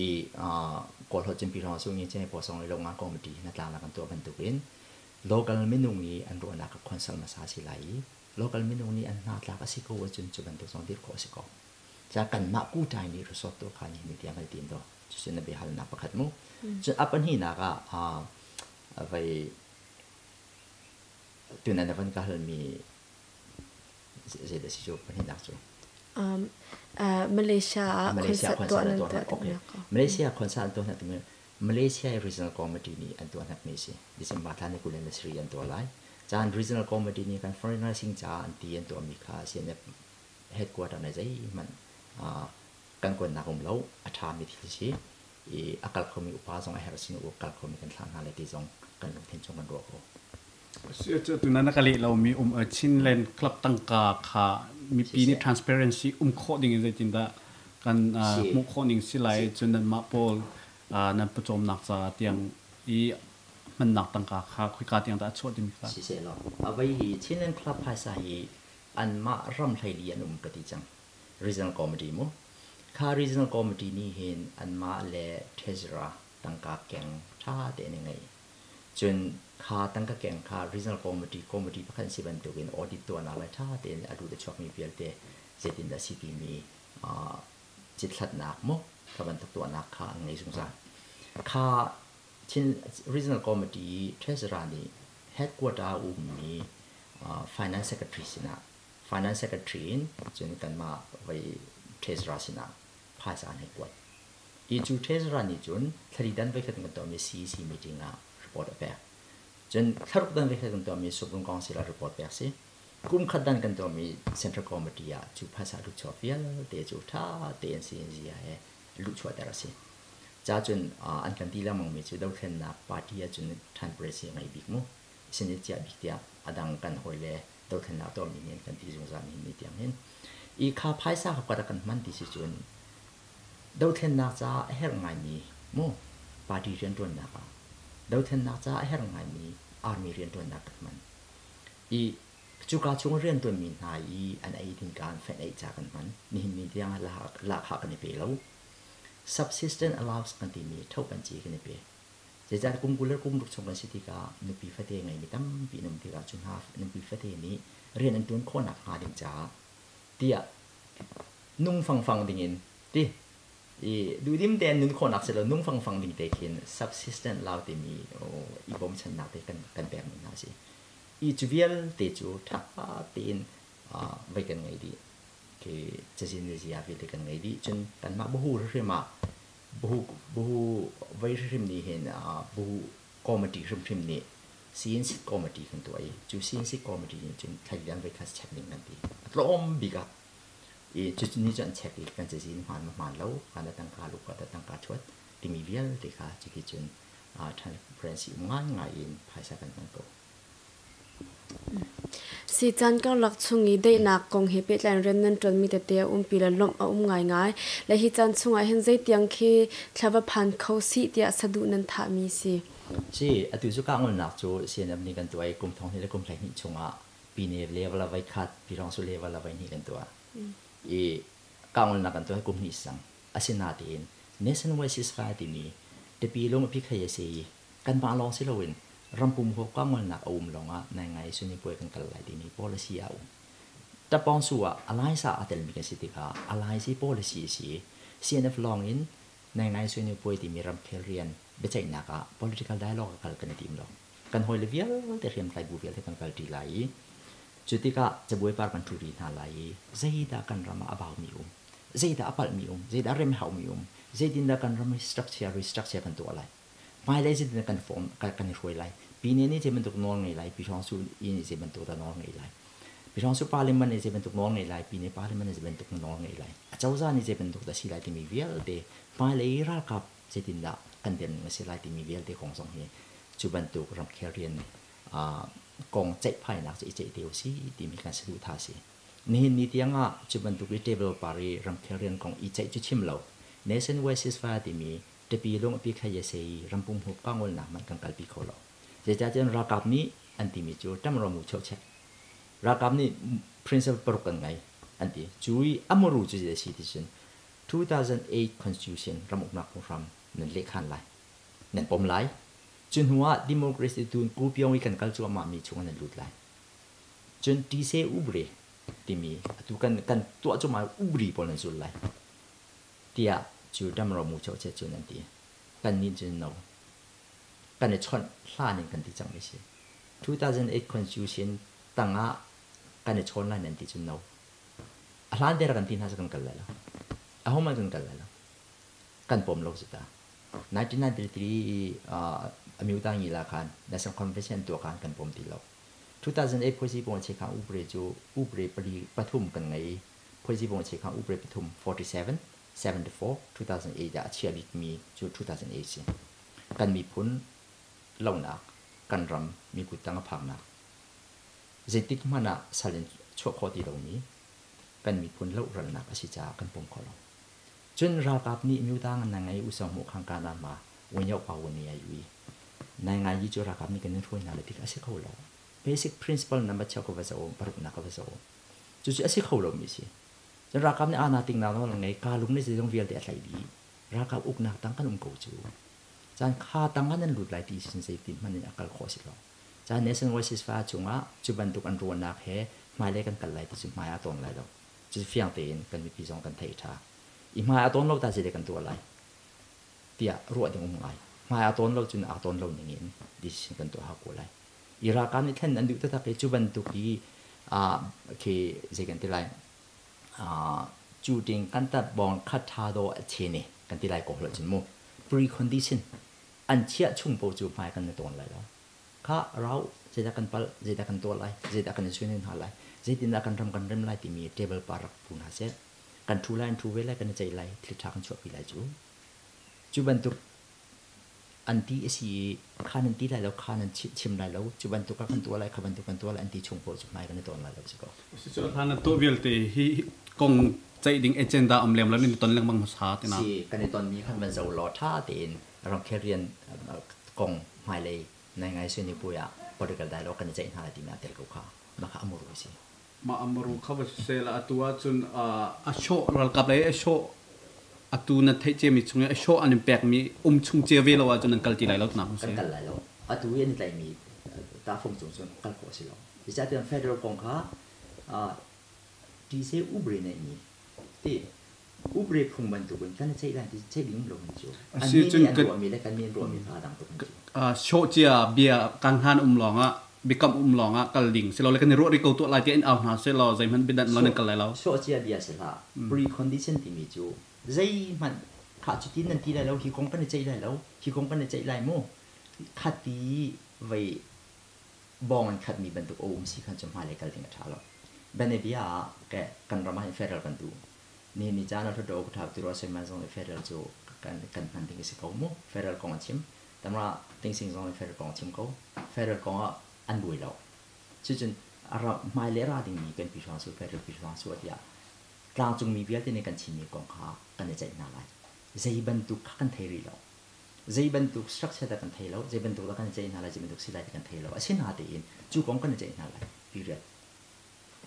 i Kawl holh cimpi hrawng su ngi che po song le lo nga committee hnatlaknak kan tuah bantukin local minung i an ruahnak ka consult hmasa si lai i local minung nih an hnatlak a si ko ahcun cu bantuk zong dir khawh a si ko. Ca kanmah kutai nih resort tuah kha ni tiang kan tim do. Cucu na biahalnak pakhat mu. Cun a pahnihnak ah vai tunan na van ka halmi zeidah si cu pahnihnak cu? Malaysia ah Malaysia concert tuah concert nan tuah tuah okay. tiknak. Malaysia concert an tuah hna timi Malaysia Regional Committee nih an tuah hnak mi si. December thla ni 23 an tuah lai. Caan Regional Committee nih kan foreigner sing ca an ti an tuah mi kha CNF headquarter na zeihmanh kan kuannak um lo a ṭha mi thil si i a kal khomi upa zong a herh sin u kal khomi kan thlah hna le ti zong kan lungthin chung kan ruah ko. Tuna na ka leh lomi um Chinland Club tangka kha mipi nih transparency um khawh ding in zeitindah kan hmuh khawh ning si lai cun nanmah pawl nan pawcawmnak ca tiang i hmannak tangka kha khoika tiang dah a chuah timi kha. Siseh law avei hi Chinland Club phaisa hi anmah ram hleili an um ka ti cang. Regional Committee mu. Kha Regional Committee nih hin anmah le treasurer tangka keng ṭha tein a ngei. Cun kha tangka keng kha Regional Committee committee pakhat si bantukin audit tuahnak le ṭha tein a lut a chuakmi vialte zeitindah si timi cithlatnak mu kha bantuk tuahnak kha an ngei zungzal. Kha Chin Regional Committee treasurer nih headquarter ummi Finance Secretary sinah Finance Secretary in cun kanmah voi treasurer sinah phaisa an hei kuat. I cu treasurer nih cun thlari dan voikhat kan tuahmi CEC meeting ah report a pek. Cun thlaruk dan voikhat kan tuahmi Supreme Council ah report pek si. Kum khat dan kan tuahmi Central Committee ah cu phaisa luhchuah vialte cu ṭha tein CNZ he luhchuahter a si. Ca cun an kan ti lengmangmi cu dothlennak party ahcun transparency a ngei bik mu. Sin i chiah bik tiah a dang kan hawile dothlennak tuahmi nih an kan ti zungzal nihin ni tiang hin. I kha phaisa kha kuat a kan hman ti si cun dothlennak caah a herh ngaimi mu party rianṭuannak ah dothlennak caah a herh ngaimi army rianṭuannak kan hman. I cuka chung rianṭuanmi hna i an ei ding ka an fenh ei ca kan hman. Nihin ni tiang ah lahkhah kan i pe lo. Subsistence allowance kan timi ṭhopanci kan i pe. Zeicahtiah kum 20 le kum ruk chung kan si tikah nupi fate ngeimi tampi an um tikah cu hna nupi fate nih rian an ṭuan khawhnak hnga ding caah tiah nung fangfang dingin ti i duhdim tein nun khawhnak si lo nung fangfang ding te khin subsistence lau timi i bawmchannak te kan pekmi hna a si. I cu vialte cu ṭha tein voi kan ngei dih. Khi cazin le zia vialte kan ngei dih. Cun kanmah buhu hrimhrim ah buhu buhu voi hrimhrim nih hin buhu committee hrimhrim nih CNC committee kan tuah i cu CNC committee nih cun thlalian voi khat check ding kan ti. A tlawm bik ah i cu ni cu an check i kan cazin hmaan ma hmaan lo, kan tangka lu ka tangka ṭhuat timi vialte kha cuti cun transparency um ngaingai in phaisa kan hman ko. Sican karlak chung i daihnak kong he pehtlai in rian nan ṭuanmi tete a umpi le lawmh a um ngaingai. Le hi caan chungah hin zeitiang khi thla va phan kho sih tiah saduh nan thahmi si? Si, atu cu kahngolnak cu CNF nih kan tuah i kum thong hnih le kum 12 chungah pine level ah voikhat, Pyirawngsu level ah voihnih kan tuah. I kahngolnak kan tuah hi kum hnih sang. Asinain Nationwide Ceasefire timi tipi lung a phikhay a si i kanmah lawng si loin rampum huap kahngolnak a um lawngah naingai Sunni puai kan kal lai timi policy a um. Tapawngsu ah Alliance ah aa telmi kan si tikah Alliance hi policy a si i CNF lawng in naingai Sunni puai timi ramkhel rian biaceihnak ah political dialogue a kal kan i tim lo. Kan hawile vialte hriamtlai bu vialte kan kalṭi lai i cu tikah cabuai par kan ṭhu rih hna lai i zeidah kan ram ah a baumi um, zeidah a palhmi um, zeidah rem haumi um, zeitindah kan ram structure restructure kan tuah lai. Hmailei zeitindah kan form kan i hruai lai. Pine nih zei bantuk nawl ngei lai, Pyirawngsu nih zei bantuk dah nawl ngei lai. Pyirawngsu parliament nih zei bantuk nawl ngei lai, Pine parliament nih zei bantuk nawl ngei lai. Acozah nih zei bantuk dah si lai timi vialte hmailei ralkap zeitindah kan den ning a si lai timi vialte kong zong hi cu bantuk ramkhel rian kong ceihphainak cu i ceih te usih timi kan saduhthah a si. Nihin ni tiang ah cu bantuk i table par i ramkhel rian kong i ceih cu chim lo, Nationwide Ceasefire timi tipi lung a pi kha yese i rampum huap kangawlnak hmanh kan kalpi kho lo. Zeicahtiah ralkap nih an timi cu ṭamro mu cheuchek. Ralkap nih principle paruk kan ngei an ti. Cu i a muru cu zei a si ti cun 2008 Constitution ramuknak phunghram nan lehkhan lai. Nan pom lai. Cu hnu ah democracy tun kupyong i kan kal cuahmah mi chung ah nan lut lai. Cun tise ubre timi atu kan kan tuah cuahmah ubri pawl nan zul lai. Tiah cu damro mu cheu che cun an ti. Kan nih cun no. Kan i chawnh hlan in kan ti cang mi si. 2008 Constitution tangah kan i chawn lai nan ti cun no. A hlan te rak kan ti hna cu kan kal lai lo. Ahohmanh kan kal lai lo. Kan pom lo si ta. 1993 amyota ngi la khan National Convention tuah khan kan pom ti lo. 2008 phuaisi pong che kha upre cu upre pali pathum kan ngei. Phuaisi pong che kha upre pathum 47 74 2008 ah a chia bikmi cu 2008 si. Kan miphun lonak kan ram mi kuttang a phaknak zeitik hmanh ah sal in chuah khawh ti lomi kan miphun lohralnak a si caah kan pom kho lo. Cun ralkap nih myutang na ngei usang mu khang ka na ma wenyo pa wen ni ayu nai ngai yi cu ralkap nih kan in hruai hna le tik a si kho lo. Basic principle number cheu ka va zo paruk na ka va zo. Cucu a si kho lo mi si. Cun ralkap nih ana ting na nawl ngei ka lung nih zeizong vialte a tlaih dih. Ralkap uknak tang kan um ko cu. Caan kha tang ah nan lut lai ti sin zeitin hmanh in a kal khawh si lo. Caan Nationwide ceasefire cungah cu bantuk an ruahnak he hmailei kan kal lai ti cu hmai ah tawn lai lo. Cu fiang tein kan mipi zong kan theih ṭha. I hmai a tawn lo ta zei kan tuah lai tiah ruah ding um ngai. Hmai a tawn lo cun aa tawn lo ning in decision kan tuah hau ko lai. I ralkap nih thlen an duh taktak i cu bantuk i khi zei kan ti lai cu ting kan tat bong khat tha do a che ne kan ti lai ko hlo cun mu precondition an chiah chung po cu hmai kan na tawn lai lo. Kha rau zeidah kan palh, zeidah kan tuah lai, zeidah kan i suin hna lai, zeitindah kan ram kan rem lai timi table pa rak pu hna seh. Kan ṭhu lai, an ṭhu ve lai, kan i ceih lai, thil ṭha kan chuahpi lai cu. Cu bantuk an ti a si i kha nan ti lai lo, kha nan chim lai lo, cu bantuk ah kan tuah lai, kha bantuk kan tuah lai an ti chung paoh cu hmai kan i tawn lai lo si ko. Cucu hlan na tuah vialte hi kong ceih ding agenda um lem lo in ton lengmang hmasa tina. Si kan i tonmi khan van zo law ṭha tein ramkhel rian kong hmailei nai ngai sui puai ah political dialogue kan i ceih hna lai timi aa tel ko kha mah kha amuru a si. Mah amuru kha va siseh la atu ahcun a shawh ralkap lei a shawh atu na theih ciami chung i a shawh an in pekmi um chung cia ve lo ahcun nan kal ti lai lo tinak si. Kan kal lai lo. Atu i an i tlaihmi tahfung cung cun kal khawh a si lo. Zeicahtiah federal kong kha TC ubre neihmi ti ubre phung bantukin kan i ceih lai ti ceih ding lo cu. An mi nih an ruahmi le kan nih an ruahmi kha dang tuk cu. Shawh cia bia kan hlan um lawngah Biakam um lawng ah kal ding silole kan i ruah rih ko tuah lai tiah in au hna sehlaw zeihmanh biadanh lo nan kal lai lo. Sawhcia bia si hlah. Precondition timi cu zeihmanh khah cutin nan ti lai lo, hi kong kan i ceih lai lo, hi kong kan i ceih lai mu. Khati vei bawng in khatmi bantuk a um si khan cu hmailei kal ding a ṭha lo. Bianabia ah ke kan ram ah hin federal kan duh. Nihin ni caan ah Hluttaw Upa Tiruah Soiman zong nih federal cu kan kan hman ding a si ko mu. Federal kong a chim. Tamra Tingsing zong nih federal kong a chim ko. Federal kong ah an buai lo. Cucun a ram hmailei a ra dingmi kan pi hrawng cu federal pi hrawng cu tiah tlangcungmi vialte nih kan chimmi kong kha kan i ceih hna lai. Zei bantuk kha kan thei rih lo. Zei bantuk structure dah kan thei lo, zei bantuk dah kan i ceih hna lai, zei bantuk si lai ti kan thei lo. Asinain cu kong kan i ceih hna lai. Period.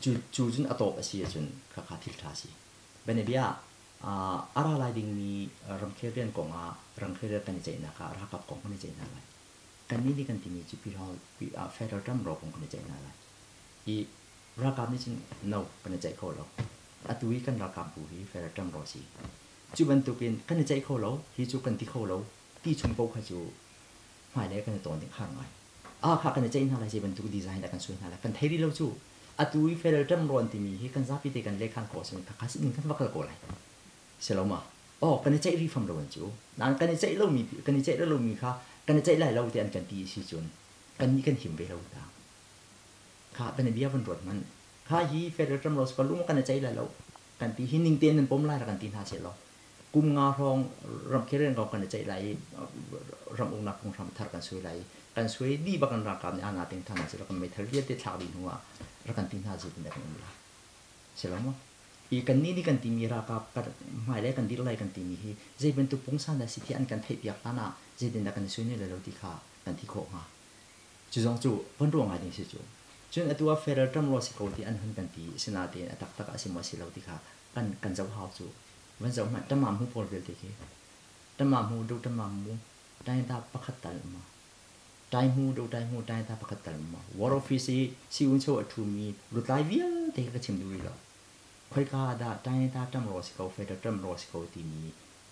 Cu cu cun a tawp a si ahcun khakha thil ṭha a si. Bianabia ah a ra lai dingmi ramkhel rian kong ah ramkhel rian kan i ceihnak ah ralkap kong kan i ceih hna lai. Kannih nih kan timi cu federal ṭamro kong kan i ceih hna lai. I ralkap nih cun no kan i ceih kho lo. Atu i kan ralkap bu hi federal ṭamro a si. Cu bantukin kan i ceih kho lo, hi cu kan ti kho lo ti chung paoh kha cu hmailei kan i tawn ding har ngai. Ah kha kan i ceih hna lai, zei bantuk design dah kan suai hna lai kan thei rih lo cu. Atu i federal term rawn timi hi kan zapi te kan lekhan khawh sin kha sin kan va kal ko lai. Si lo ma? Oh, kan i ceih rih fam lo an cu. Nain kan i ceih lomi kan i ceih lomi kha kan i ceih lai lo ti an kan ti si cun kan nih kan him ve lo ta. Kha kan i bia van ruat hmanh. Kha hi federal term ro ka lung kan i ceih lai lo. Kan ti hi ning tein nan pom lai ra kan ti hna seh law kum nga hrawng ramkhel kong kan i ceih lai i ram uknak phunghram thar kan suai lai i kan suai dih bak in ralkap nih aa ting than sila kan meithal vialte thlak dih hnu ah rak kan ti hna zeitin dah kan um lai si lo maw? I kan nih nih kan timi ralkap kan hmailei kan dir lai kan timi hi zei bantuk pungsan dah si ti an kan theihpiak hlan ah zeitin dah kan i sui ne lai lo ti kha kan ti khawh hnga. Cu zong cu van ruah ngai ding si cu. Cun atu ah federal term law si ko ti an hun kan ti, sinain a taktak a si maw si lo ti kha kan kan zoh hau cu. Van zoh hmanh tamam mu pawl vialte khi. Tamam mu do tamam mu tainta pakhat tal ma. Tai mu do tai mu tainta pakhat tal ma. War office i siun cho a thumi lutlai vialte ka chim duh rih lo. Khoika dah tainta term law si ko federal term law si ko timi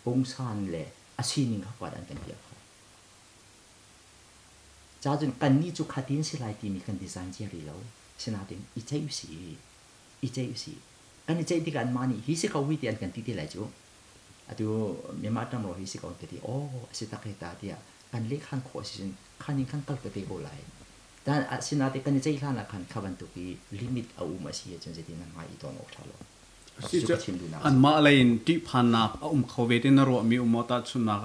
pungsan le a sining kha kuat an kan piak kho. Ca cun kannih cu khatin si lai timi kan design cia rih lo. Sinain i ceih usih, i ceih usih. Kan i ceih tikah anmah nih hi si ko hi ti an kan ti te lai cu. Atu Myanmar ṭam ro hi si ko an ka ti. Aw, a si tak he ta tiah kan lehkhan khawh a si cun khan in khan kal ka te ko lai. Dan asinain kan i ceih hlan ah khan kha bantuk i limit a um a si ahcun zeitin na hmai i tawn awk ṭha lo. Si cu anmah lei in ṭihphannak a um kho ve ti na ruahmi um maw? Tahchunhnak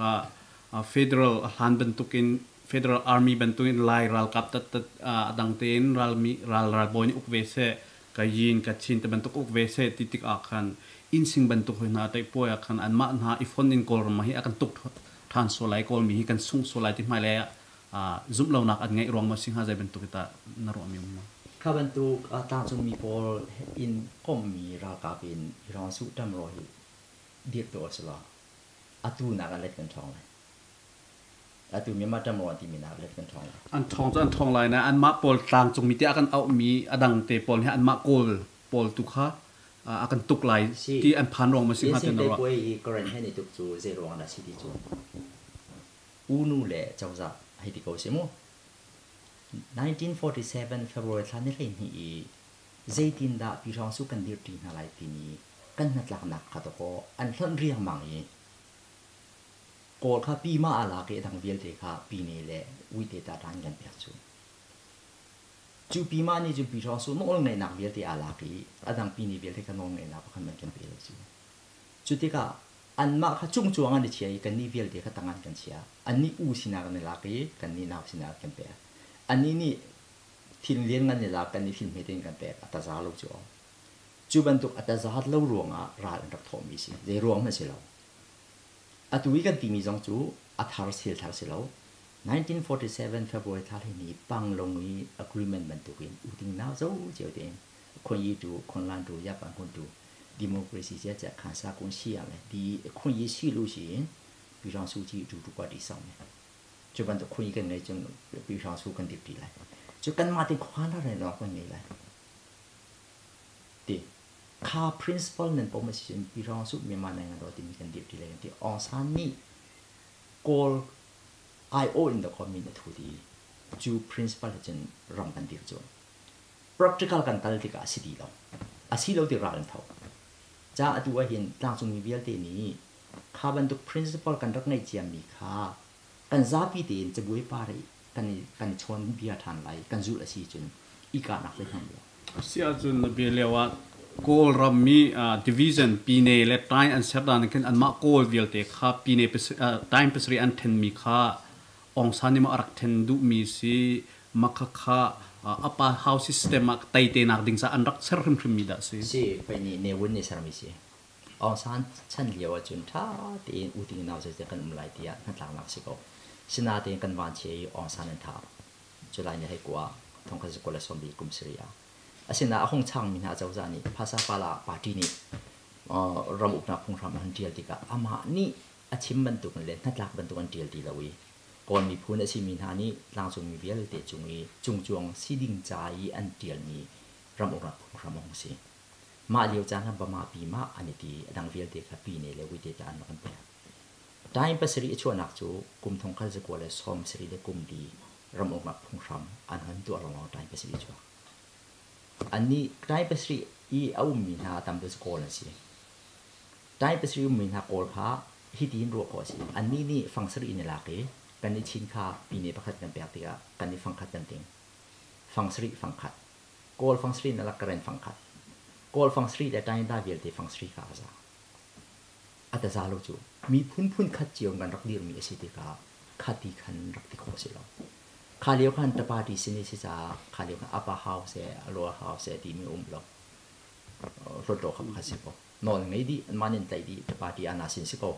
ah federal a hlan bantukin federal army bantukin Lai ralkap tattat a dang tein ralmi ral ralbawi nih uk ve seh, Kayin, Kachin te bantuk uk ve seh ti tikah khan innsing bantuk hoi hna teihpuai ah khan anmah hna i fon in Kawlram hi a kan tuk ṭhan sual lai, Kawlmi hi kan sungh sual lai ti hmailei ah zumh lonak an ngeih ruang maw si hnga, zei bantuk hi tah na ruahmi um maw? Kha bantuk tlangcungmi pawl in komhmi ralkap in Iran suh ṭamraw hi dirh dawh a si lo. Atu nak ah let kan ṭhawng lai. Atu Myanmar ṭamraw an timi nak let kan ṭhawng lai. An ṭhawng cu an ṭhawng lai nain anmah pawl tlangcungmi tiah kan auhmi a dang te pawl hi anmah Kawl pawl tu kha a kan tuk lai ti an phan ruang maw si hnga ti na ruah? Puai i Karen he nih tuk cu zei ruang dah si ti cu unu le cozah hei ti ko si mu. 1947 February thla ni 12 i zeitindah Pyithawngsu kan dirṭi hna lai timi kan hnatlaknak kha dawkaw an hlonh riangmang i Kawl kha pima aa lak i a dang vialte kha pine le uite ta ṭan kan pek cu. Cu pima nih cun Pyithawngsu nawlngeihnak vialte aa lak i a dang pine vialte kha nawlngeihnak pakhat hmanh kan pe lo cu. Cu tikah anmah kha cungcuang an i chia i kannih vialte kha tang an kan chia. Annih u sinak an i lak i kannih nau sinak an kan pek. Annih nih thil lianngan i lak, kannih thil hmete in kan pek. A taza lo cu aw. Cu bantuk a tazat lo ruangah ral an rak thawhmi a si. Zei ruang hmanh si lo. Atu i kan timi zong cu a thar sil thar si lo. 1947 February thla 12 Panglong i agreement bantukin uting nau zo cio tein khon tu khon lan tu yapan hun tu democracy cia cia khan sa kun si ya le di khon yi si lu si in pi rang su chi tu tu kwa di sang ne cu bantuk khon yi kan ngei cun pi rang su kan dik ti lai cu kan ma tin khwan ra re lo kan ngei lai ti kha principle nan pom si cun pi rang su Myanmar nang ro ti mi kan dir ti lai ti Aung San nih Kawl IO in the min a thu ti. Cu principle he cun ram kan dir cu. Practical kan kal tikah a si ti lo. A si lo ti ral an tho. Ca atu ahhin tlangcungmi vialte nih kha bantuk principle kan rak ngeih ciami kha kan zapi tein cabuai par i kan i kan i chawn bia ṭhan lai, kan zulh a si cun i kahnak zeihmanh lo. Si ahcun na bia lio ah Kawlram mi division Pine le Tain an ser dan khin anmah Kawl vialte kha Pine Tain pasarih an ṭhenmi kha Aung San nih maw a rak ṭhen duhmi si makha kha apa house system ah tei te nak ding caah an rak ser hrimhrimmi dah si? Si, pei nih Ne Win nih sermi si. Aung San chan lio ahcun ṭha tein uting nau zeizat kan um lai tiah hnatlaknak si ko. Sinain kan vanchia i Aung San an thah. July ni hei kua thongkhat zakua le sawmli kum sarih ah. Asinain a hung changmi hna cozah nih Phasapala party nih ram uknak phunghram an hun ṭial tikah amah nih a chim bantukin le hnatlak bantuk an ṭial ti lo i Kawl miphun a simi hna nih tlangcungmi vialte cung i cungcuang si ding ca i an ṭialmi ram uknak phunghram a hung si. Mah lio caan ah Bama pi mah an i ti i a dang vialte kha pine le uite tla an rak an pek. Time pasarih a chuahnak cu kum thongkhat zakua le sawm sarih le kum li ram uknak phunghram an hon tuah lawngah time pasarih a chuak. Annih time pasarih i a ummi hna tam deuh cu Kawl an si. Time pasarih ummi hna Kawl kha hitihin ruah khawh a si. Annih nih fang sarih in i lak i kan i chin kha pine pakhat kan pek tikah kan i fangkhat kan ting. Fang sarih fangkhat. Kawl fang sarih in a lak Karen fangkhat. Kawl fang sarih le Tainda vialte fang sarih kha a za. A ta za lo cu miphun phun khat cio kan rak dirmi a si tikah khati khan rak ti khawh si lo. Kha lio khan ta party sin i si caah kha lio khan upper house he lower house he timi um lo. Hlawtlaw kha pakhat si ko. Nawl ngei dih, anmah nih an tlaih dih, ta party ana sin si ko.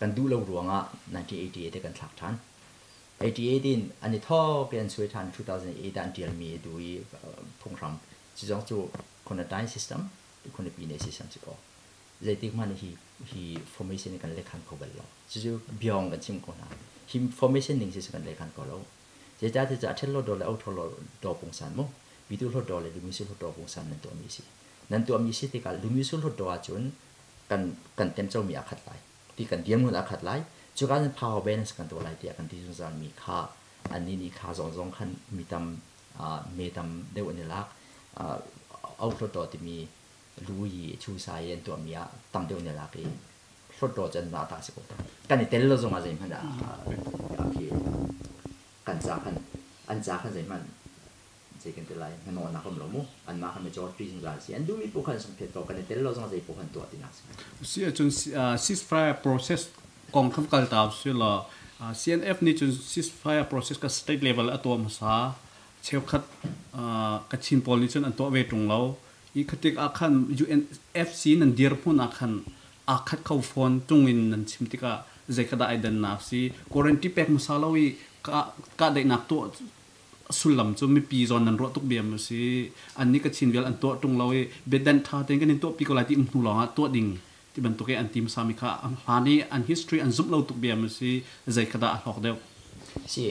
Kan duh lo ruangah 1988 ah kan thlak ṭhan. 88 in an i thawk i an suai ṭhan 2008 ah an ṭialmi a du i phunghram cu zong cu quarantine system khualipi nih system si ko. Zeitik hmanh hi hi formation kan lekhan kho bal lo. Cucu biong kan chim ko hna. Hi formation ning si kan lekhan ko lo. Zeicahtiah cu a ṭhen lo do le otho lo do pungsan mu. Pitu hlo do le lumisul hlo do pungsan nan tuahmi si. Nan tuahmi si tikah lumisul hlo do ahcun kan kan temcomi aa khat lai. Ti kan dirhmun aa khat lai. Cuka cun power balance kan tuah lai tiah kan ti zungzal mi kha annih nih kha zong zong khan mi tam me tam deuh an i lak. Ohlo timi lu i chusa i an tuahmi ah tam deuh an i lak i hlawtlaw cu an mah ta si ko. Kan i tel lo zongah zeihmanh ah khi kan ca khan an ca khan zeihmanh zei kan ti lai hnahnawhnak um lo mu. Anmah khan majority zungzal si. An duhmi paoh khan sungphet ko. Kan i tel lo zongah zei paoh khan tuah tinak si. Si ahcun ceasefire process kong khan kal ta usih law CNF nih cun ceasefire process ka state level a tuah hmasa. Cheukhat Kachin pawl nih cun an tuah ve ṭung lo. I khatik ah khan UNFC nan dirhmun ah khan aa khat kho fawn ṭung in nan chim tikah zei kha dah ai dannak si? Guarantee pek hmasa lo i kahdaihnak tuah sullam cu mipi zawn nan ruah tuk bia maw si? Annih Kachin vial an tuah ṭung lo i biaden ṭha tein kan in tuahpi ko lai ti um hnu lawng ah tuah ding ti bantuk i an ti hmasa mi kha hlan i an history an zumh lo tuk bia maw si? Zei kha dah a hlawk deuh? Si,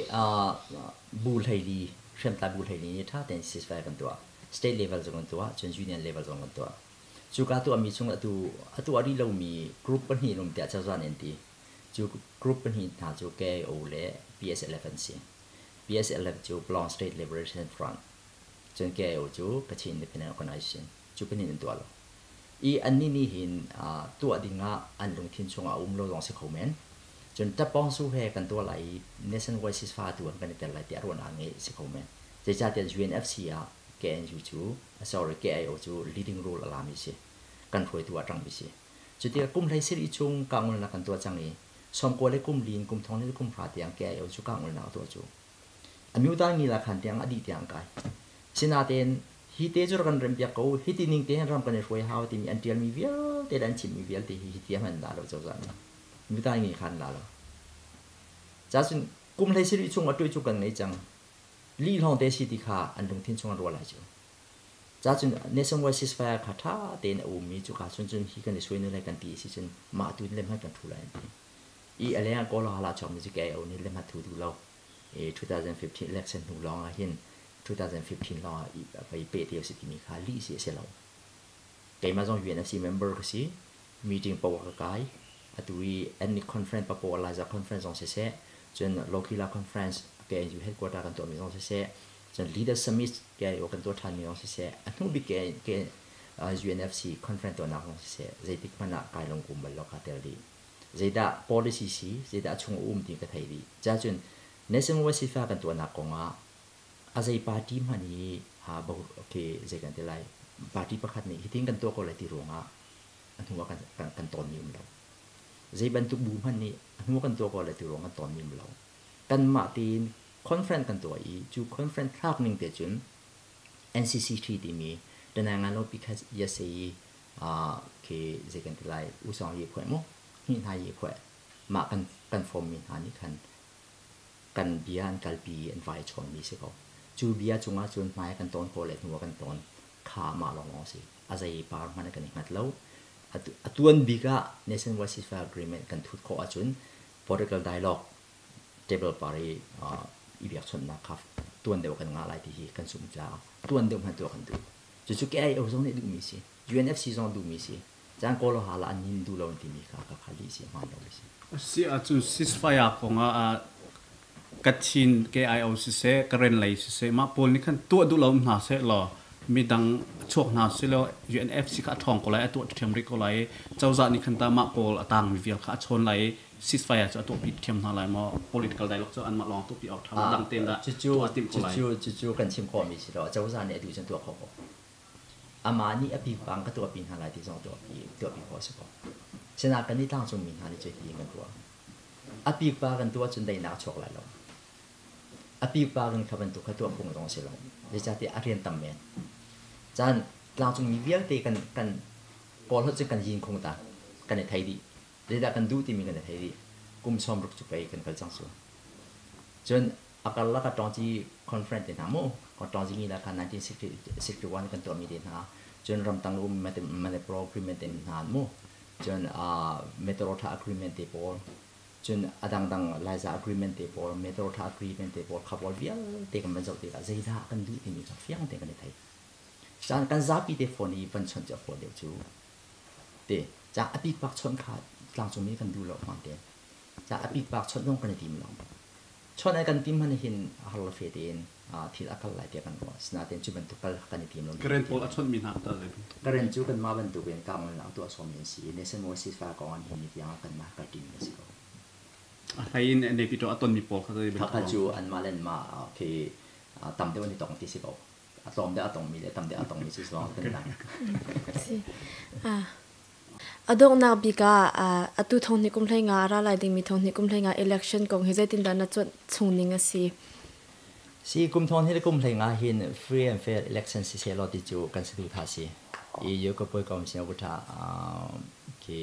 bu hleili, hriamtlai bu hleili nih ṭha tein ceasefire kan tuah. State level zong kan tuah, cun union level zong kan tuah. Cuka tuahmi chung atu a tuah rih lomi group pahnih an um tiah cozah nih an ti. Cu group pahnih hna cu KIO le PSLF an si. PSLF cu Palaung State Liberation Front, cun KIO cu Kachin Independent Organization. Cu pahnih an tuah lo. I annih nih hin tuah ding ah an lungthin chungah a um lo zong si kho men. Cun Tapawngsu he kan tuah lai i Nationwide ceasefire tu an kan i tel lai tiah ruahnak ngei si kho men. Zeicahtiah UNFC ah KNU cu, sorry, KIO cu leading role a lami si. Kan hruaitu ah ṭangmi si. Cutikah kum hlei sarih chung kahngolnak kan tuah cang i sawmkua le kum li in kum thong le kum hra tiang KIO cu kahngolnak a tuah cu. A myuta ngila khan tiang a dih tiang kai. Sinain hi te cu rak kan rempiak ko, hi ti ning te hin ram kan i hruai hau timi an ṭialmi vialte le an chimmi vialte hi hi tiang an la lo cozah nih. Myuta ngi khan la lo. Cacun kum hlei sarih chung a tuai cu kan ngei cang. Lih lawng te si ti kha an lungthin chung an ruah lai cu. Cacun nationwide ceasefire kha ṭha tein a ummi cu ka cun cun hi kan i suai nu lai kan ti si cun mah tu in lem kan ṭhu lai an ti. I a leng ah Kawl hala chuakmi cu KIO nih lem thu duh lo. I 2015 election hnu lawng ah hin 2015 lawng ah pei peh ti a si timi kha lih si a si lo. Keimah zong UNFC member ka si. Meeting poah ka kai. Atu i ethnic conference Papua Liza conference zong siseh, cun Lokila conference KNU headquarter kan tuahmi zong siseh, cun Leader Summit KIO kan tuah ṭhanmi zong siseh, a hnu bik UNFC conference tuahnak zong siseh, zeitik hmanh ah kai lungkum bal lo, kaa tel dih. Zeidah policy si, zeidah a chung a um ti ka thei dih. Cacun National Wasifa kan tuahnak kongah a zei party hmanh hi okay, zei kan ti lai, party pakhat nih hitin kan tuah ko lai ti ruangah a hnu ah kan tawnmi um lo. Zei bantuk bu hmanh nih a hnu kan tuah ko lai ti ruang kan tawnmi um lo. Kanmah tein conference kan tuah i cu conference thlak ning te cun NCCT timi Tanangan Lopi kha yasei khi zei kan ti lai, usong yi phuai mu hni hna yi phuai mah kan form mi hna nih khan kan bia an kalpi an vai chawn mi si ko. Cu bia cungah cun hmai kan tawn ko le hnu kan tawn kha mah lawnglawng si, a zei par hmanh kan i hngat lo. A tuan bik ah nationwide ceasefire agreement kan thut khawh ahcun political dialogue table par i i biakchawnhnak kha tuan deuh kan ngah lai ti hi kan zumh caah tuan deuh hmanh tuah kan duh. Cucu KIO zong nih duhmi si, UNFC zong duhmi si. Caan kawl hala an nin duh lo timi kha ka kha lih si, hmaan lo si. Si ahcun ceasefire kong ah Kachin KIO siseh, Karen lei siseh, mah pawl nih khan tuah duh lo hna seh law midang chuak hna seh law UNFC kha a ṭhawng ko lai, a tuah ṭhiam rih ko lai i cozah nih khan tah mah pawl a tangmi vial kha a chawn lai i ceasefire cu a tuahpi ṭhiam hna lai maw? Political dialogue cu anmah lawng tuahpi awk ṭha maw? Dang tein dah tuah timh ko lai? Cucu kan chim khawhmi si lo. Cozah nih a duh cun tuah khawh ko. Amah nih a pipang ka tuahpi hna lai ti zong tuahpi khawh a si ko. Sinain kan nih tlangcungmi hna nih cu hitin kan ruah. A pipa kan tuah cun daihnak a chuak lai lo. A pipa kan kha bantuk kha tuah phung zong a si lo. Zeicahtiah a rian tam men. Caan tlangcungmi vialte kan kawl hot cun kan yin khung ta. Kan i thei dih. Zeidah kan duh timi kan i thei dih. Kum 60 cu pei kan kal cang cu. Cun a karlak ah Tawngci conference te hna mu, Tawngci ngi la kha 1961 kan tuahmi te hna, cun ramtang um Manipur agreement te hna mu, cun Meteorotha agreement te pawl, cun a dangdang Laiza agreement te pawl, Meteorotha agreement te pawl kha pawl vialte kan van zoh tikah zeidah kan duh timi kha fiang tein kan i thei. Caan kan zapi te phone i van chawnh cu a fawi deuh cu. Te, ca a pikpak chawnh kha tlangcungmi kan duh lo hmaan te. Ca a pikpak chawnh zong kan i tim lo. Chawnh ai kan tim hmanh hin har le fe tein thil a kal lai tiah kan ruah. Sinain cu bantuk kal kan i tim lo. Karen pawl a chawnhmi hna ta zei Karen cu kanmah bantukin kahngolnak tuah sawmmi an si i Nation Moses fa kong an hin ni tiang ah kanmah kal ṭimi a si ko. A hlei in Naypyidaw a tonmi pawl kha zei bantuk? Kha cu anmah le anmah khi tam deuh an i tong ti si ko. A tlawm deuh a tongmi le tam deuh a tongmi si zong kan dang. Si. Ah. A donghnak bik ah atu thong hnih kum hlei nga a ra lai dingmi thong hnih kum hlei nga election kong hi zeitindah na cuanh chung ning a si? Si kum thong hnih le kum hlei nga hin free and fair election si seh law ti cu kan saduhthah si. I Yokopoi Commission utha khi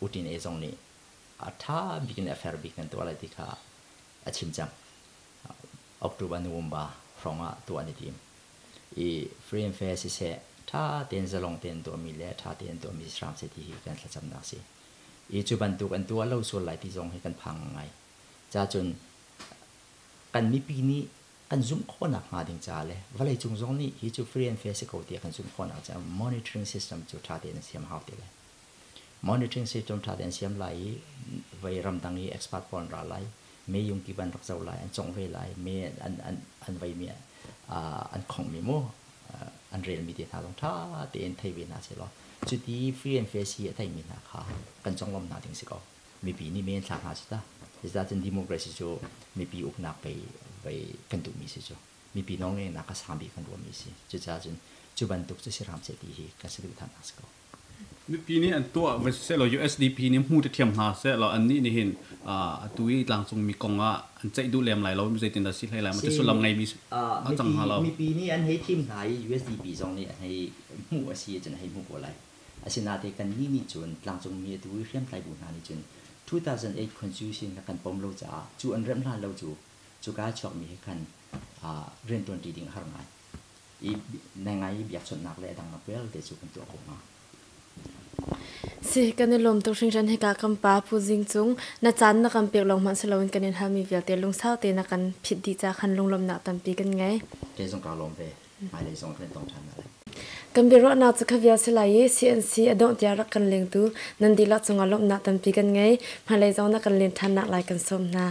utin e zong nih a tha bik in a fair bik nan tuah lai ti kha a chim cang. October November hrawng ah tuah an i tim. I free and fair siseh, ṭha tein zalong tein tuahmi le ṭha tein tuahmi si hram seh ti hi kan thlacamnak si. I cu bantuk an tuah lo sual lai ti zong hi kan phang ngai. Cacun kan mipi nih kan zumh khawhnak hnga ding caah le vawleicung zong nih hi cu free and fair si ko tiah kan zumh khawhnak caah monitoring system cu ṭha tein an siam hau ti lai. Monitoring system ṭha tein an siam lai i vei ramdang i expert pawl an ra lai. Me yung kip an rak zoh lai, an congh ve lai, me an veimi an khonghmi mu an relmi te hna zong ṭha tein thei ve hna sehlaw cuti free and fair si a theimi hna kha kan conglawmh hna ding si ko. Mipi nih me an thlak hna si ta. Zeicahtiah democracy cu mipi uknak pei vei kan duhmi si cu. Mipi nawlngeihnak a sang bik kan ruahmi si. Cucaah cun cu bantuk cu si hram seh ti hi kan saduhthahnak si ko. Mipi nih an tuah va sehlaw USDP nih hmu te thiam hna sehlaw annih nih hin atu i tlangcungmi kong ah an ceih duh lem lai lo, zeitin dah si hlei lai ma ti sullam ngeimi a cang hnga lo. Mipi nih an hei thim hna i USDP zong nih an hei hmuh a si ahcun a hei hmuh ko lai. Asinain kannih nih cun tlangcungmi atu i hriamtlai bu hna nih cun 2008 Constitution kha kan pom lo caah cu an remh hlan lo cu cuka a chuakmi he khan rianṭuanṭi ding a har ngai. I ngai i biakchawnhnak le a dang vialte cu kan tuah ko hnga. Si, kan i lawm tuk hringhran. Hika kan pa Pu Zing Cung, na caan na kan pek lawng hmanh si loin kan in halmi vialte lungsau te na kan phit dih ca khan lunglawmhnak tampi kan ngei. Kei zong kaa lawm ve. Hmailei zong kan i tong ṭhan hna lai. Kan biaruahnak cu kha vial si lai i CNC a dongh tiang rak kan lengtu nan dihlak cungah lawmhnak tampi kan ngei. Hmailei zong na kan len ṭhannak lai kan sawm hna.